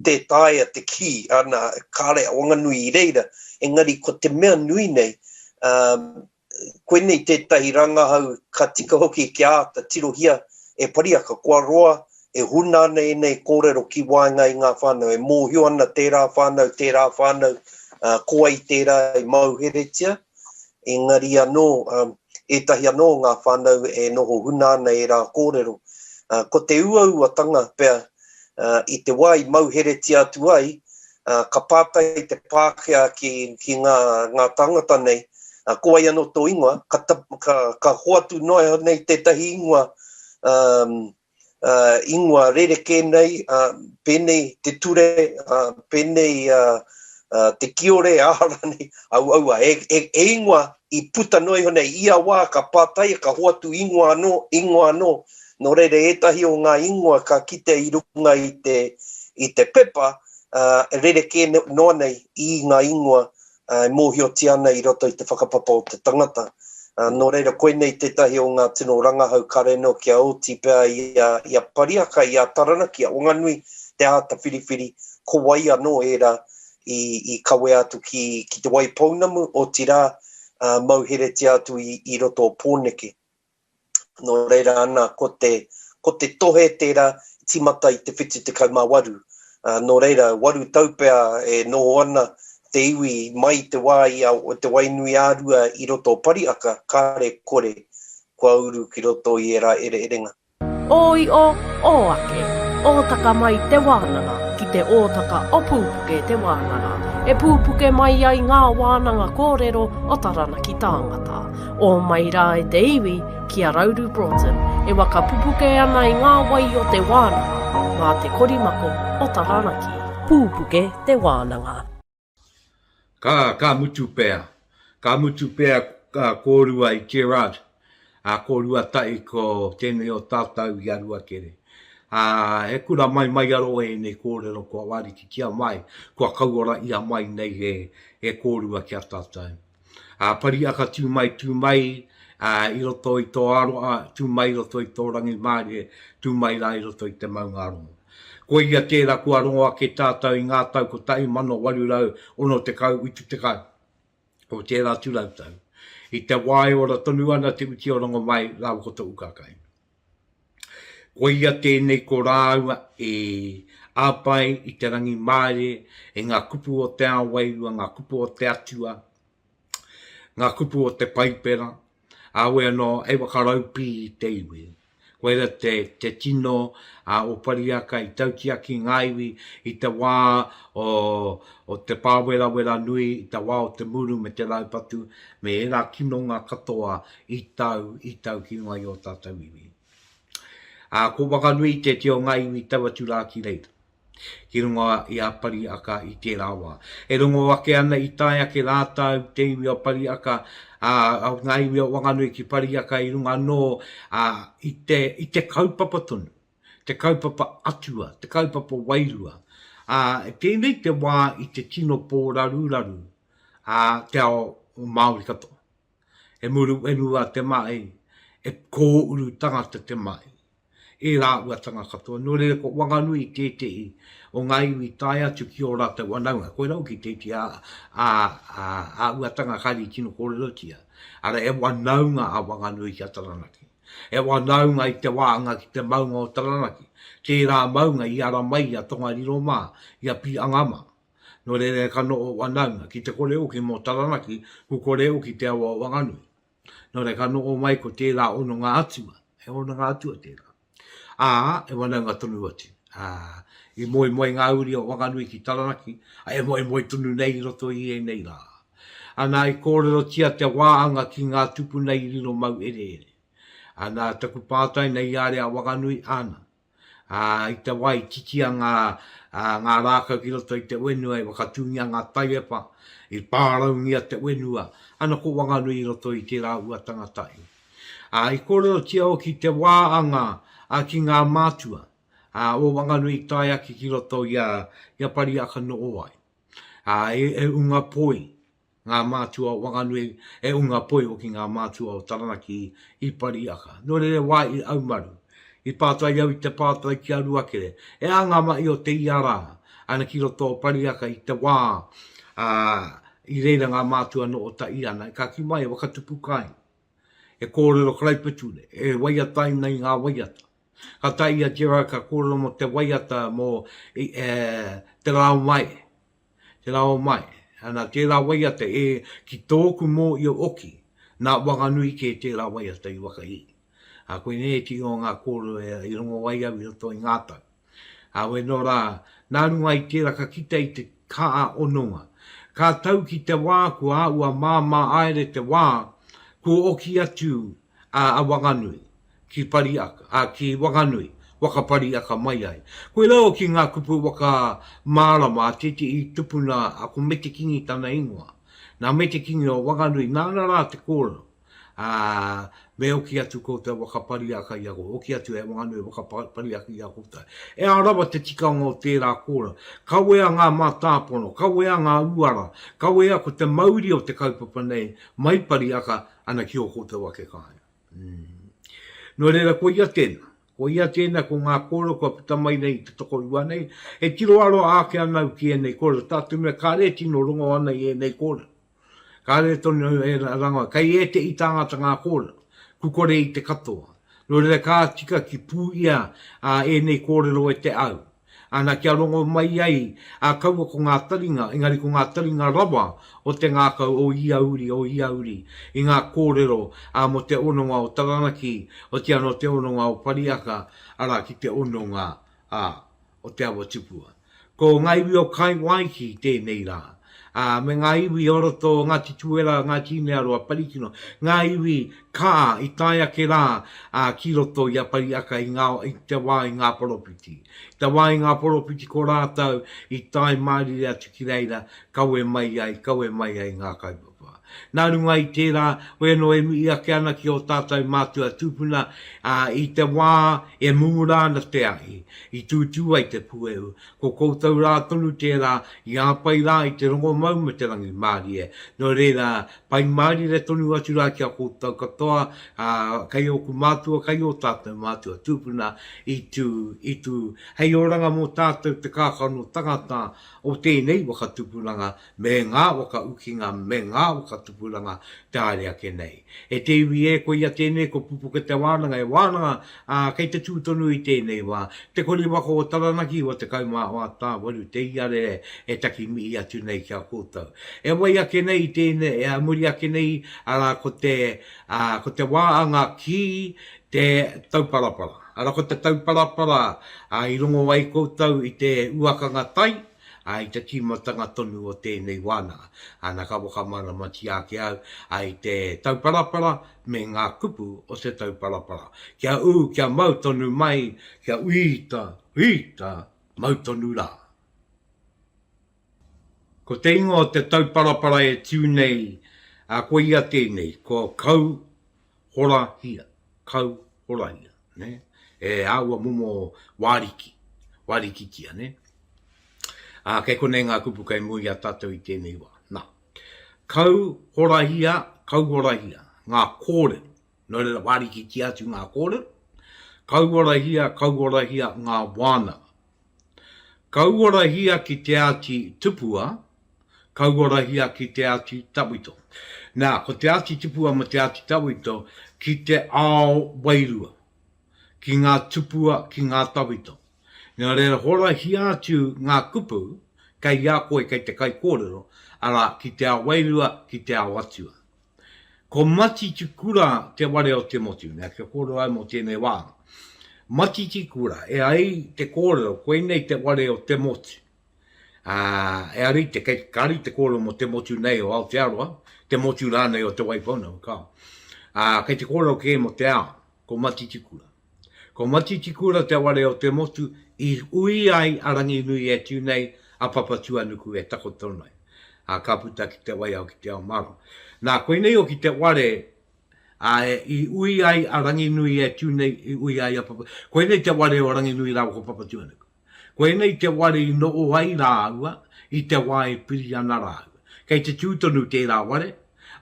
tē taea te kī, ana, kāre a Wanganui i reira, engari ko te mea nui nei, koinei tētahi rangahau ka tika hoki kia āta tirohia e Pariaka, kua roa e huna ana ēnei kōrero ki waenga i ngā whānau, e mōhio ana tērā whānau, tērā whānau, ko wai tērā i mauheretia, engari anō, Ētahi anō o ngā whānau e noho huna ana ērā kōrero. Ko te uauatanga pea i te wā i mauheretia atu ai, ka pātai te Pākehā ki, ki ngā, ngā tāngata nei, ko wai anō tō ingoa, ka, ka, ka hoatu noa iho nei tētahi ingoa, um, uh, ingoa rerekē nei, uh, pēnei te ture, uh, pēnei uh, uh, te kiore, aha rānei, auaua, e, e, e ingoa i puta noa iho nei, ia wā ka pātaia, ka hoatu ingoa anō, ingoa anō, nō reira ētahi o ngā ingoa ka kite i runga i te, i te pepa, uh, rerekē noa nei i ngā ingoa uh, e mōhiotia ana i roto i te whakapapa o te tangata. Uh, nō reira, koinei tētahi o ngā tino rangahau kare noa kia oti pea i a, i a Pariaka, i a Taranaki, a Wanganui, te āta whiriwhiri, ko wai anō ērā i, i kawea atu ki, ki Te Waipounamu, otirā, uh, mauheretia atu i, i roto o Pōneke. Nō reira ana, ko te, ko te tohe tērā i tīmata i te 78. Ā, nō reira, waru tau pea e noho ana te iwi mai i te wā i a Te Wainuiārua i roto o Pariaka, kāre kore kua uru ki roto i ērā ereerenga. Ō io, ō ake, ōtaka mai te wānanga ki te ōtaka o Pūpuke te wānanga, e pūpuke mai ai ngā wānanga kōrero o Taranaki tāngata. Ō mai rā e te iwi ki a Rauru Broughton e waka pupuke ana i ngā wai o te wānanga mā te korimako o Taranaki. Pūpuke te wānanga. Ka, ka mutu pea. Ka mutu pea kōrua i Gerard, ā, kōrua tahi ko tēnei o tātou i a Ruakere. Ā, he kura maimaiaro ēnei kōrero kua wārikitia mai, kua kauora ia mai nei e, e kōrua ki a tātou. Ā, pariaka tū mai, tū mai, ā, i roto i tō aroa, tū mai i roto i tō rangimārie, tū mai rā i roto i te maungārongo. Koia tērā kua rongo ake tātou i ngā tau 1860, 70 o tērā atu rautau. I te wā e ora tonu ana te uti o Rongomai rāua ko Toʻukakai. Koia tēnei ko rāua i āpai i te rangimārie i ngā kupu o te ao wairua, ngā kupu o te atua, ngā kupu o te Paipera, āwe anō hei whakaraupī i te iwi. Koira te, te tino a o Pariaka i tautiaki ngā iwi i te wā o, o te pāwerawera nui, i te wā o te muru me te raupatu, me ērā kinonga katoa i tau, i tau ki runga i ō tātou iwi. Ā, ko Wanganui te tio ngā iwi tau atu rā ki reira. ki runga i a Pariaka i tērā wā. E rongo ake ana i tae ake rātou, te iwi o Pariaka, ā, ngā iwi o Wanganui ki Pariaka i runga anō, ā, i te, i te kaupapa tonu, te kaupapa atua, te kaupapa wairua. Ā, tēnei te wā i te tino pōraruraru, ā, te ao Māori katoa. E muru whenua te mahi, e kōuru tangata te mahi. Ērā uatanga katoa. Nō reira ko Wanganui tētehi o ngā iwi tae atu ki ō rātou whanaunga. Koirā hoki tētehi ā, ā, ā, ā uatanga kāre i tino kōrerotia. Arā, e whanaunga a Wanganui ki a Taranaki. E whanaunga i te wāhanga ki te maunga o Taranaki. Tērā maunga i ara mai i a Tongariro mā, i a Pīanga mā. Nō reira ka noho whanaunga. Ki te kore hoki mō Taranaki, ku kore hoki te awa o Wanganui. Nō reira ka noho mai ko tērā hononga atua. He hononga atua tērā. Ā, e whanaunga tonu atu. Ā, i moemoe ngā uri o Wanganui ki Taranaki, ā, e moemoe tonu nei i roto i ēnei rā. Ana, i kōrerotia te wāhanga ki ngā tupuna i riro mau ereere. Ana, taku pātai nei i a Rea Wanganui, āna, Ā, i te wā i titia ngā, ā, ngā rākau ki roto i te whenua, i whakatūngia ngā taiepa, i pāraungia te whenua, ana ko Wanganui i roto i tērā uatanga tahi. Ā, i kōrerotia hoki te wā a ngā, ā, ki ngā mātua, ā, o Wanganui i tae ake ki roto i a, i a Pariaka noho ai. Ā, e, e unga poi, ngā mātua o Wanganui, e unga poi hoki ngā mātua o Taranaki i Pariaka. Nō reira wā i aumaru. I pātai au i te pātai ki a Ruakere, e aha ngā mahi o te ia rā, ana ki roto o Pariaka i te wā, ā, i reira ngā mātua noho tahi ana, ka kī mai e whakatupu kai, e kōrero karaipiture, e waiataina i ngā waiata. Ka tae i a Gerard ka kōrero mō te waiata mō Te Rā o Mai. Te Rā o Mai. Ana, tērā waiata e, ki tōku mōhio oki. Nā Wanganui kē tērā waiata i whakaī. Ā, koinei e tino ngā kōrero e, i rongo ai au i roto i ngā tau. Ā, wēnō rā, nā runga i tērā ka kite i te kaa hononga. Ka tau ki te wā kua āhua māmā haere te wā, kua oki atu a, a Wanganui ki Pariaka, ā, ki Wanganui, waka Pariaka mai ai. Koirā hoki ngā kupu waka mārama a tētehi tupuna a ko Mete Kingi tana ingoa. Nā Mete Kingi o Wanganui, nāna rā te kōrero, ā, me oki atu koutou waka Pariaka i a koutou, oki atu e Wanganui waka Pariaka i a koutou. E ā rawa te tikanga o tērā kōrero. Kawea ngā mātāpono, kawea ngā uara, kawea ko te mauri o te kaupapa nei mai Pariaka ana ki ō koutou ake kāinga. Nō reira, koia tēnā. Koia tēnā ko ngā kōrero kua puta mai nei i te tokorua nei. E tiro aroha ake ana au ki ēnei kōrero, tā te mea kāre e tino rongo ana i ēnei kōrero. Kāre tonu e rango, kei ētehi tāngata ngā kōrero, kukore i te katoa. Nō reira, ka tika ki pūia ēnei kōrero e te au. Ana, kia rongo mai ai, ā, kaua ko ngā taringa, engari ko ngā taringa rawa o te ngākau o ia uri, o ia uri, i ngā kōrero, ā, mō te hononga o Taranaki, otirā nō te hononga o Pariaka, arā, ki te hononga, ā, o Te Awa Tupua. Ko ngā iwi o Kaiwaiki tēnei rā, ā, me ngā iwi o roto o Ngāti Tuera, Ngāti Hinearoa, Parikino, ngā iwi kā i tae ake rā, ā, ki roto i a Pariaka i ngā, i te wā i ngā poropiti. I te wā i ngā poropiti ko rātou i tae mārire atu ki reira, kawe mai ai, kawe mai ai ngā kaupapa. Nā runga i tērā, hoi anō e mihi ake ana ki ō tātou mātua tūpuna, ā, i te wā e mumura ana te ahi, i tūtū ai te puehu, ko koutou rā tonu tērā i āpai rā i te rongomau me te rangimārie. Nō reira, pai mārire tonu atu rā ki a koutou katoa, ā, kei ōku mātua, kei ō tātou mātua tūpuna i tū, i tū hei oranga mō tātou te kākano tangata o tēnei waka tupuranga me ngā waka ukinga me ngā waka tupuranga te haere ake nei. E te iwi e, koia tēnei ko Pupuke te wānanga e wānanga, ā, kei te tū tonu i tēnei wā. Te kori waka o Taranaki, 98 te iarere e taki mihi atu nei ki a koutou. E wai ake nei i tēnei, e muri ake nei, arā, ko te, ā, ko te wā a ngā kī te tauparapara. Arā, ko te tauparapara, ā, i rongo ai koutou i te uakanga tai, ā, i te tīmatanga tonu o tēnei wānanga. Ana, ka whakamāramatia ake au, ā, i te tauparapara me ngā kupu o te tauparapara. Kia ū, kia mau tonu mai, kia uīta, uīta, mau tonu rā. Ko te ingoa o te tauparapara e tū nei, ā, koia tēnei, ko Kau Horahia, Kau Horahia, nē? E āua momo wāriki, wārikitia, nē? Ā, kei konei ngā kupu kei mua i a tātou i tēnei wā. Nā, Kau Horahia, Kau Horahia, ngā kōrero, nō reira wārikitia atu ngā kōrero, Kau Horahia, Kau Horahia, ngā wānanga. Kauarahia ki te āti tupua, kauarahia ki te āti tawhito. Nā, ko te āti tupua me te āti tawhito ki te ao wairua, ki ngā tupua, ki ngā tawhito. Nā reira, horahia atu ngā kupu kei a koe, kei te kaikōrero, arā, ki te ao wairua, ki te ao atua. Ko Matitikura te ware o te motu, nā, kia kōrero ai mō tēnei wāhanga. Matitikura, e ai te kōrero, koinei te ware o te motu. Ā, e ari te, kei, ka ari te kōrero mō te motu nei o Aotearoa, te motu rānei o Te Waipounamu, kāo. Ā, kei te kōrero kē mō te ao, ko Matitikura. Ko Matitikura te ware o te motu i ui ai a Ranginui e tū nei, a Papatūānuku e takoto nei. Ā, ka puta ki te waiao ki te ao mārama. Nā, koinei hoki te ware, ā, i ui ai a Ranginui e tū nei, i ui ai a Papa, koinei te ware o Ranginui rāua ko Papatūānuku. Koinei te ware i noho ai rāua i te wā e piri ana rāua. Kei te tū tonu tērā ware,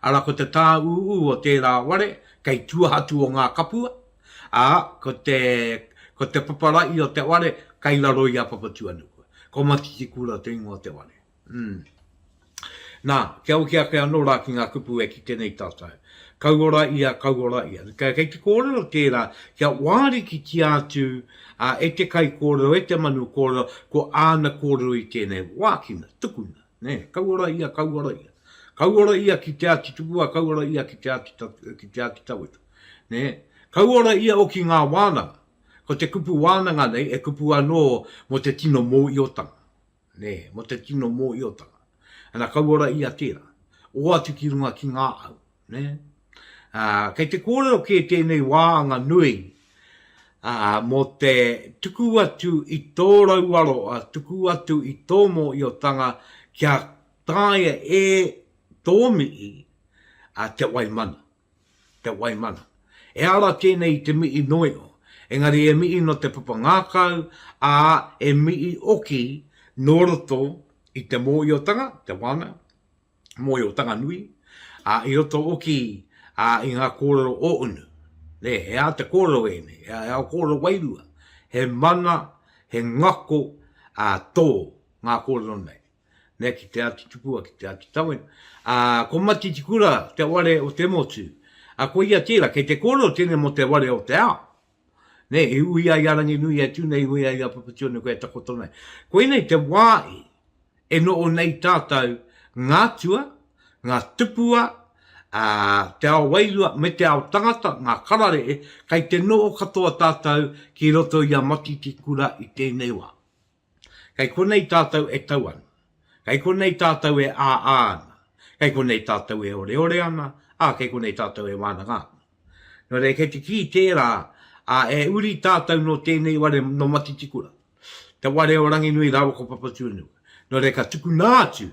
arā ko te tāūū o tērā ware kei tua atu o ngā kapua, ā, ko te, ko te paparahi o te ware kei raro i a Papatūānuku. Ko Matitikura te ingoa o te ware. Mm. Nā, kia hoki ake anō rā ki ngā kupu e kite nei tātou. Kauora ia, kauora ia. Kei, kei te kōrero tērā, kia wārikitia atu a, e te kaikōrero, e te manu kōrero, ko āna kōrero i tēnei. Wākina, tukuna, nē, kauora ia, kauora ia. Kauora ia ki Te Āti Tupua, kauora ia ki Te Āti, ki Te Āti Tawhito. Nē? Kauora ia oki ngā wānanga. Ko te kupu wānanga nei e kupu anō mō te tino mōiotanga. Nē, mō te tino mōiotanga. Ana, kauora ia tērā. Ō atu ki runga ki ngā au. Nē? Ā, kei te kōrero kē tēnei wāanga nui, ā, mō te tuku atu i tō rauaroa, tuku atu i tō mōiotanga kia taea e tō mihi, ā, te waimana. Te waimana. E ara tēnei i te mihi noio, engari e mihi no te papa ngākau, ā, e mihi oki nō roto i te mōiotanga, te wānanga, mōiotanga nui, ā, i roto oki ā, i ngā kōrero o unu. Nē, he ā te kōrero ēnei, he ā kōrero wairua, he mana, he ngako, ā, tō ngā kōrero nei. Nē, ki te Āti Tupua, ki te Āti Tawena. Ā, ko Matitikura te ware o te motu. Ā, ko ia tērā, kei te kōrero tēnei mō te ware o te ao. Nē, i ui ai a Ranginui e tū nei, i ui ai a Papatūānuku e takoto nei. Koinei te wā i e noho nei tātou ngā atua, ngā tupua, ā, te ao wairua me te ao tangata, ngā kararehe, kei te noho katoa tātou ki roto i a Matitikura i tēnei wā. Kei konei tātou e tau ana. Kei konei tātou e ā-ā ana. Kei konei tātou e oreore ana, ā, kei konei tātou e wānanga ana. Nō reira, kei te kī tērā, ā, e uri tātou nō tēnei ware, nō Matitikura, te ware o Ranginui rāua ko Papatūānuku. Nō reira, ka tukuna atu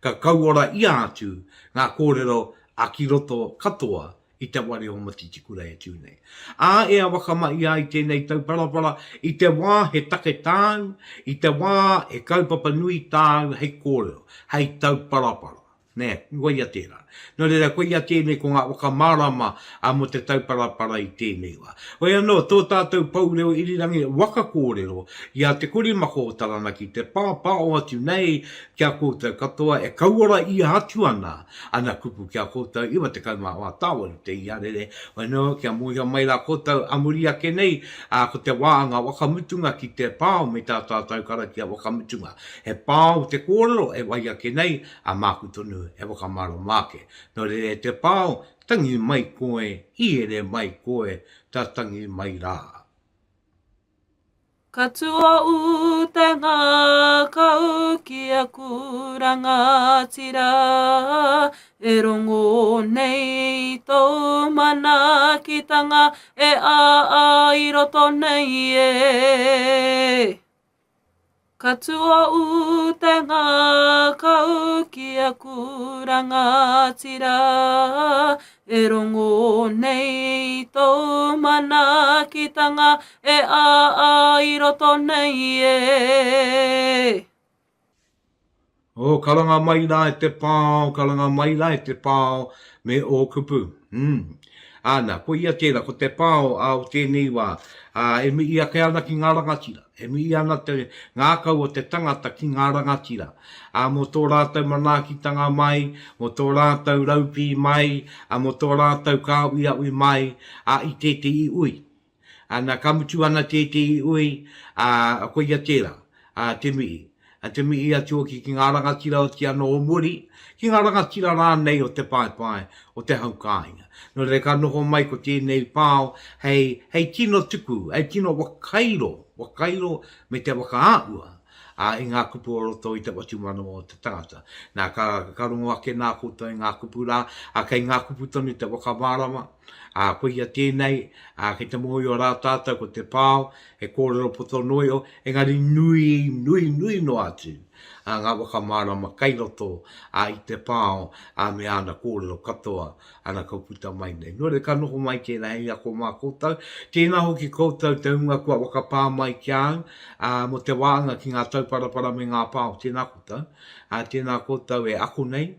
Ka kauora ia atu ngā kōrero a ki roto katoa i te ware o Matitikura e tū nei. Ā, e awakamaia ai tēnei tauparapara i te wā he take tāu, i te wā he kaupapa nui tāu hei kōrero, hei tauparapara. Nē, koia tērā. Nō reira, koia tēnei ko ngā whakamārama mō te tauparapara i tēnei wā. Hoi anō, tō tātou pou reo irirangi waka kōrero i a Te Korimako o Taranaki te pāpāo atu nei ki a koutou katoa e kauora ia atu ana ana kupu ki a koutou 94 tāwaru te iarere. Hoi anō, kia mōhio mai rā koutou a muri ake nei, ā, ko te wā ngā whakamutunga ki te pao me tā tātou karakia whakamutunga. He pao te kōrero e wai ake nei, ā, māku tonu e whakamārama ake. Nō reira e te pao, Tangi mai koe, i ere mai koe, ta tangi mai rā. Ka tuohu te ngākau ki aku rangatira E rongo nei i tōu manaakitanga e ā i roto nei e. Ka tuohu te ngākau ki aku rangatira E rongo nei i tōu manaakitanga e ā i roto nei e. Oh, karanga mai rā e te pao, karanga mai rā e te pao me ō kupu. Mm. Āna, koia tērā, ko te pao ā o tēnei wā, ā, e mihi ake ana ki ngā rangatira, e mihi ana te ngākau o te tangata ki ngā rangatira, ā, mō tō rātou manaakitanga mai, mō tō rātou raupī mai, ā, mō tō rātou kāuiaui mai, ā, i tētehi ui. Ana, ka mutu ana tētehi ui, ā, koia tērā, ā, te mihi. Ā, te mihi atu hoki ki ngā rangatira oti anō o muri, ki ngā rangatira rānei o te paepae, o te hau kāinga. Nō reira, ka noho mai ko tēnei pao hei, hei tino tuku, hei tino whakairo, whakairo me te whakaahua, ā, i ngā kupu o roto i te whatumanawa o te tangata. Nā, ka, ka rongo ake nā koutou i ngā kupu rā, ā, kei ngā kupu tonu te whakamārama, Ā, koia tēnei, ā, kei te mōhio rā tātou ko te pao, he kōrero poto noa iho, engari nui, nui, nui noa atu, ā, ngā whakamārama kei roto, ā, i te pao, ā, me āna kōrero katoa, ana kua puta mai nei. Nō reira, ka noho mai tēnā hei ako mā koutou. Tēnā hoki koutou te hunga kua whakapā mai ki a au, ā, mō te wānga ki ngā tauparapara me ngā pao, tēnā koutou, ā, tēnā koutou e ako nei,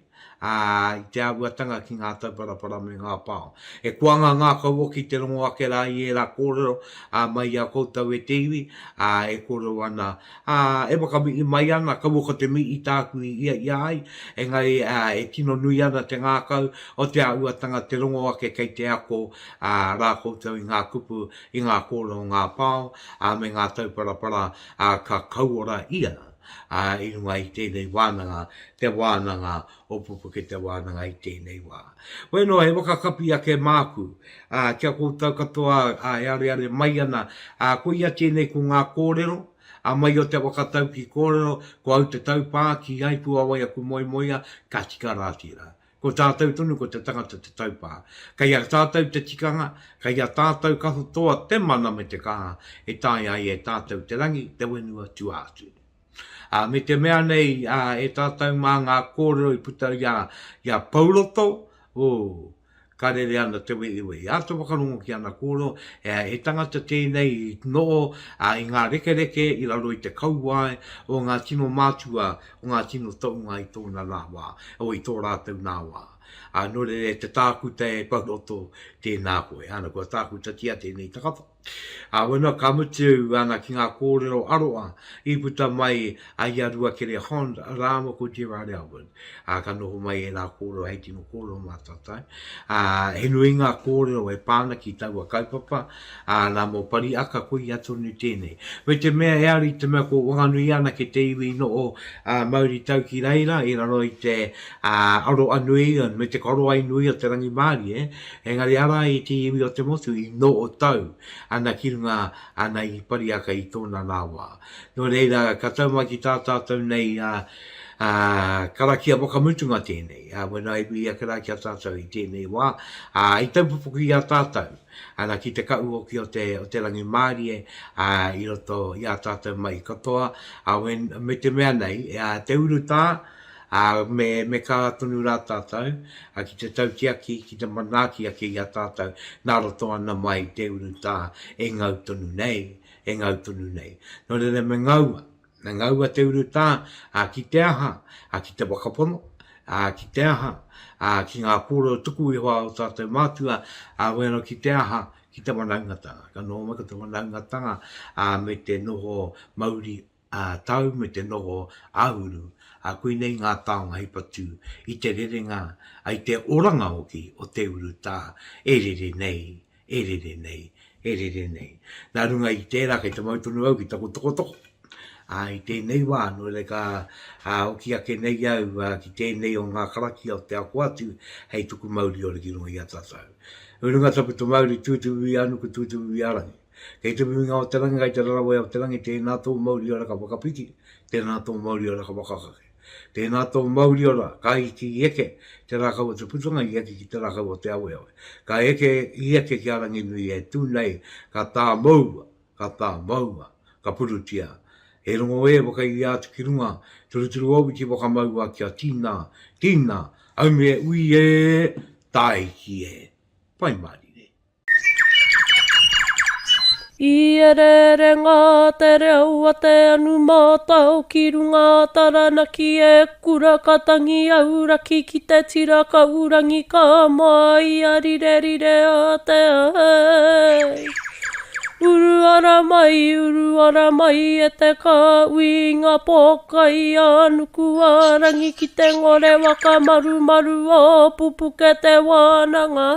ā, i te āhuatanga ki ngā tauparapara me ngā pao. He koanga ngākau hoki te rongo ake rā i ērā kōrero, ā, mai i a koutou e te iwi, ā, e kōrero ana, ā, e whakamihi mai ana, kaua ko te mihi tāku i ia ia ai, engari, ā, e tino nui ana te ngākau o te āhuatanga te rongo ake kei te ako, ā, rā koutou i ngā kupu, i ngā kōrero o ngā pao, ā, me ngā tauparapara, ā, ka kauora ia. ā, i runga i tēnei wānanga, te wānanga o Pupuke te wānanga i tēnei wā. Bueno, he waka kapi ake māku, ā, ki a koutou katoa, ā, e areare mai ana, ā, koia tēnei ko ngā kōrero, ā, mai o te waka tauki kōrero, ko au te taupā, kīhai puawai aku moemoeā, ka tika rā tērā. Ko tātou tonu ko te tangata te taupā. Kei a tātou te tikanga, kei a tātou katoa te mana me te kaha e taea ai e tātou te rangi, te whenua, tua atu. Ā, me te mea nei, ā, e tātou mā ngā kōrero i puta i a, i a Pouroto, ō, ka rere ana te wehiwehi. Āta whakarongo ki ana kōrero, he, he tangata tēnei i noho, ā, i ngā rekereke i raro i te kauae o ngā tino mātua o ngā tino tohunga i tōna nā wā, o i tō rātou nā wā. Ā, nō reira e te tākuta e Pouroto, tēnā koe. Ana, kua tākutatia tēnei takata. Ā, wena ka mutu ana ki ngā kōrero aroa i puta mai a i a Ruakere Hond rāua ko Gerard Albert. Ā, ka noho mai ērā kōrero hei tino kōrero mā tātou. Ā, he nui ngā kōrero e pā ana ki taua kaupapa, ā, nā mō Pariaka koia tonu tēnei. Me te mea e ara i te mea ko Wanganui anake te iwi i noho mauri tau ki reira i raro i te aroa nui me te korowai nui o te rangimārie, engari arā i te iwi o te motu i noho tau ana ki runga ana i Pariaka i tōna nā wā. Nō reira, ka tau mai ki tā tātou nei karakia whakamutunga tēnei, wena i mihi ake rā ki a tātou i tēnei wā, ā, i taupopoki i a tātou, ana ki te kaʻu hoki o te, o te rangimārie, ā, i roto i ā tātou mahi katoa, ā, wen, me te mea nei, ā, te urutā, ā, me, me kaha tonu rā tātou, ā, ki te tautiaki, ki te manaaki ake i a tātou, nā roto ana mai te urutā e ngau tonu nei, e ngau tonu nei. Nō reira me ngaua, me ngaua te urutā, ā, ki te aha, ā, ki te whakapono, ā, ki te aha, ā, ki ngā kōrero tuku iho a ō tātou mātua, ā, wēnā ki te aha, ki te whanaungatanga. Ka noho mai ko te whanaungatanga, ā, me te noho mauri ā tau me te noho ā-uru, ā, koinei ngā taonga hei patu i te rerenga, ā, i te oranga hoki o te urutā e rere nei, e rere nei, e rere nei. Nā runga i tērā kei te mau tonu au ki taku tokotoko. Ā, i tēnei wā, nō reira ka hoki ake nei au ki tēnei o ngā karakia o te ako atu hei tuku mauri ora ki runga i a tātou. Urunga tapu te mauri, tūturu i a nuku, tūturu i a rangi. Kei te muinga o te rangi, kei te rarawe o te rangi, tēnā tō mauri ora ka whakapiki, tēnā tō mauri ora ka whakakake. Tēnā tō mauri ora, ka iti i eke te rākau o te putanga i eke ki te rākau o te aweawe. Ka eke i eke ki a Ranginui e tū nei, ka tāmoua, ka tāmoua, ka purutia. He rongo e whakairia atu ki runga, turuturu ōwiti whakamaua kia tīnā, tīnā, haumie ui e, tāiki e, Pai mārire. I ereere ngā te reo a te anu mātao ki runga a Taranaki e kura ka tangi auraki ki te tira ka urangi ka moa i a rirerire a te ai. Uru ara mai, uru ara mai e te kāhui i ngā pōkai a nuku a rangi ki te ngore waka marumaru o Pupuke te wānanga.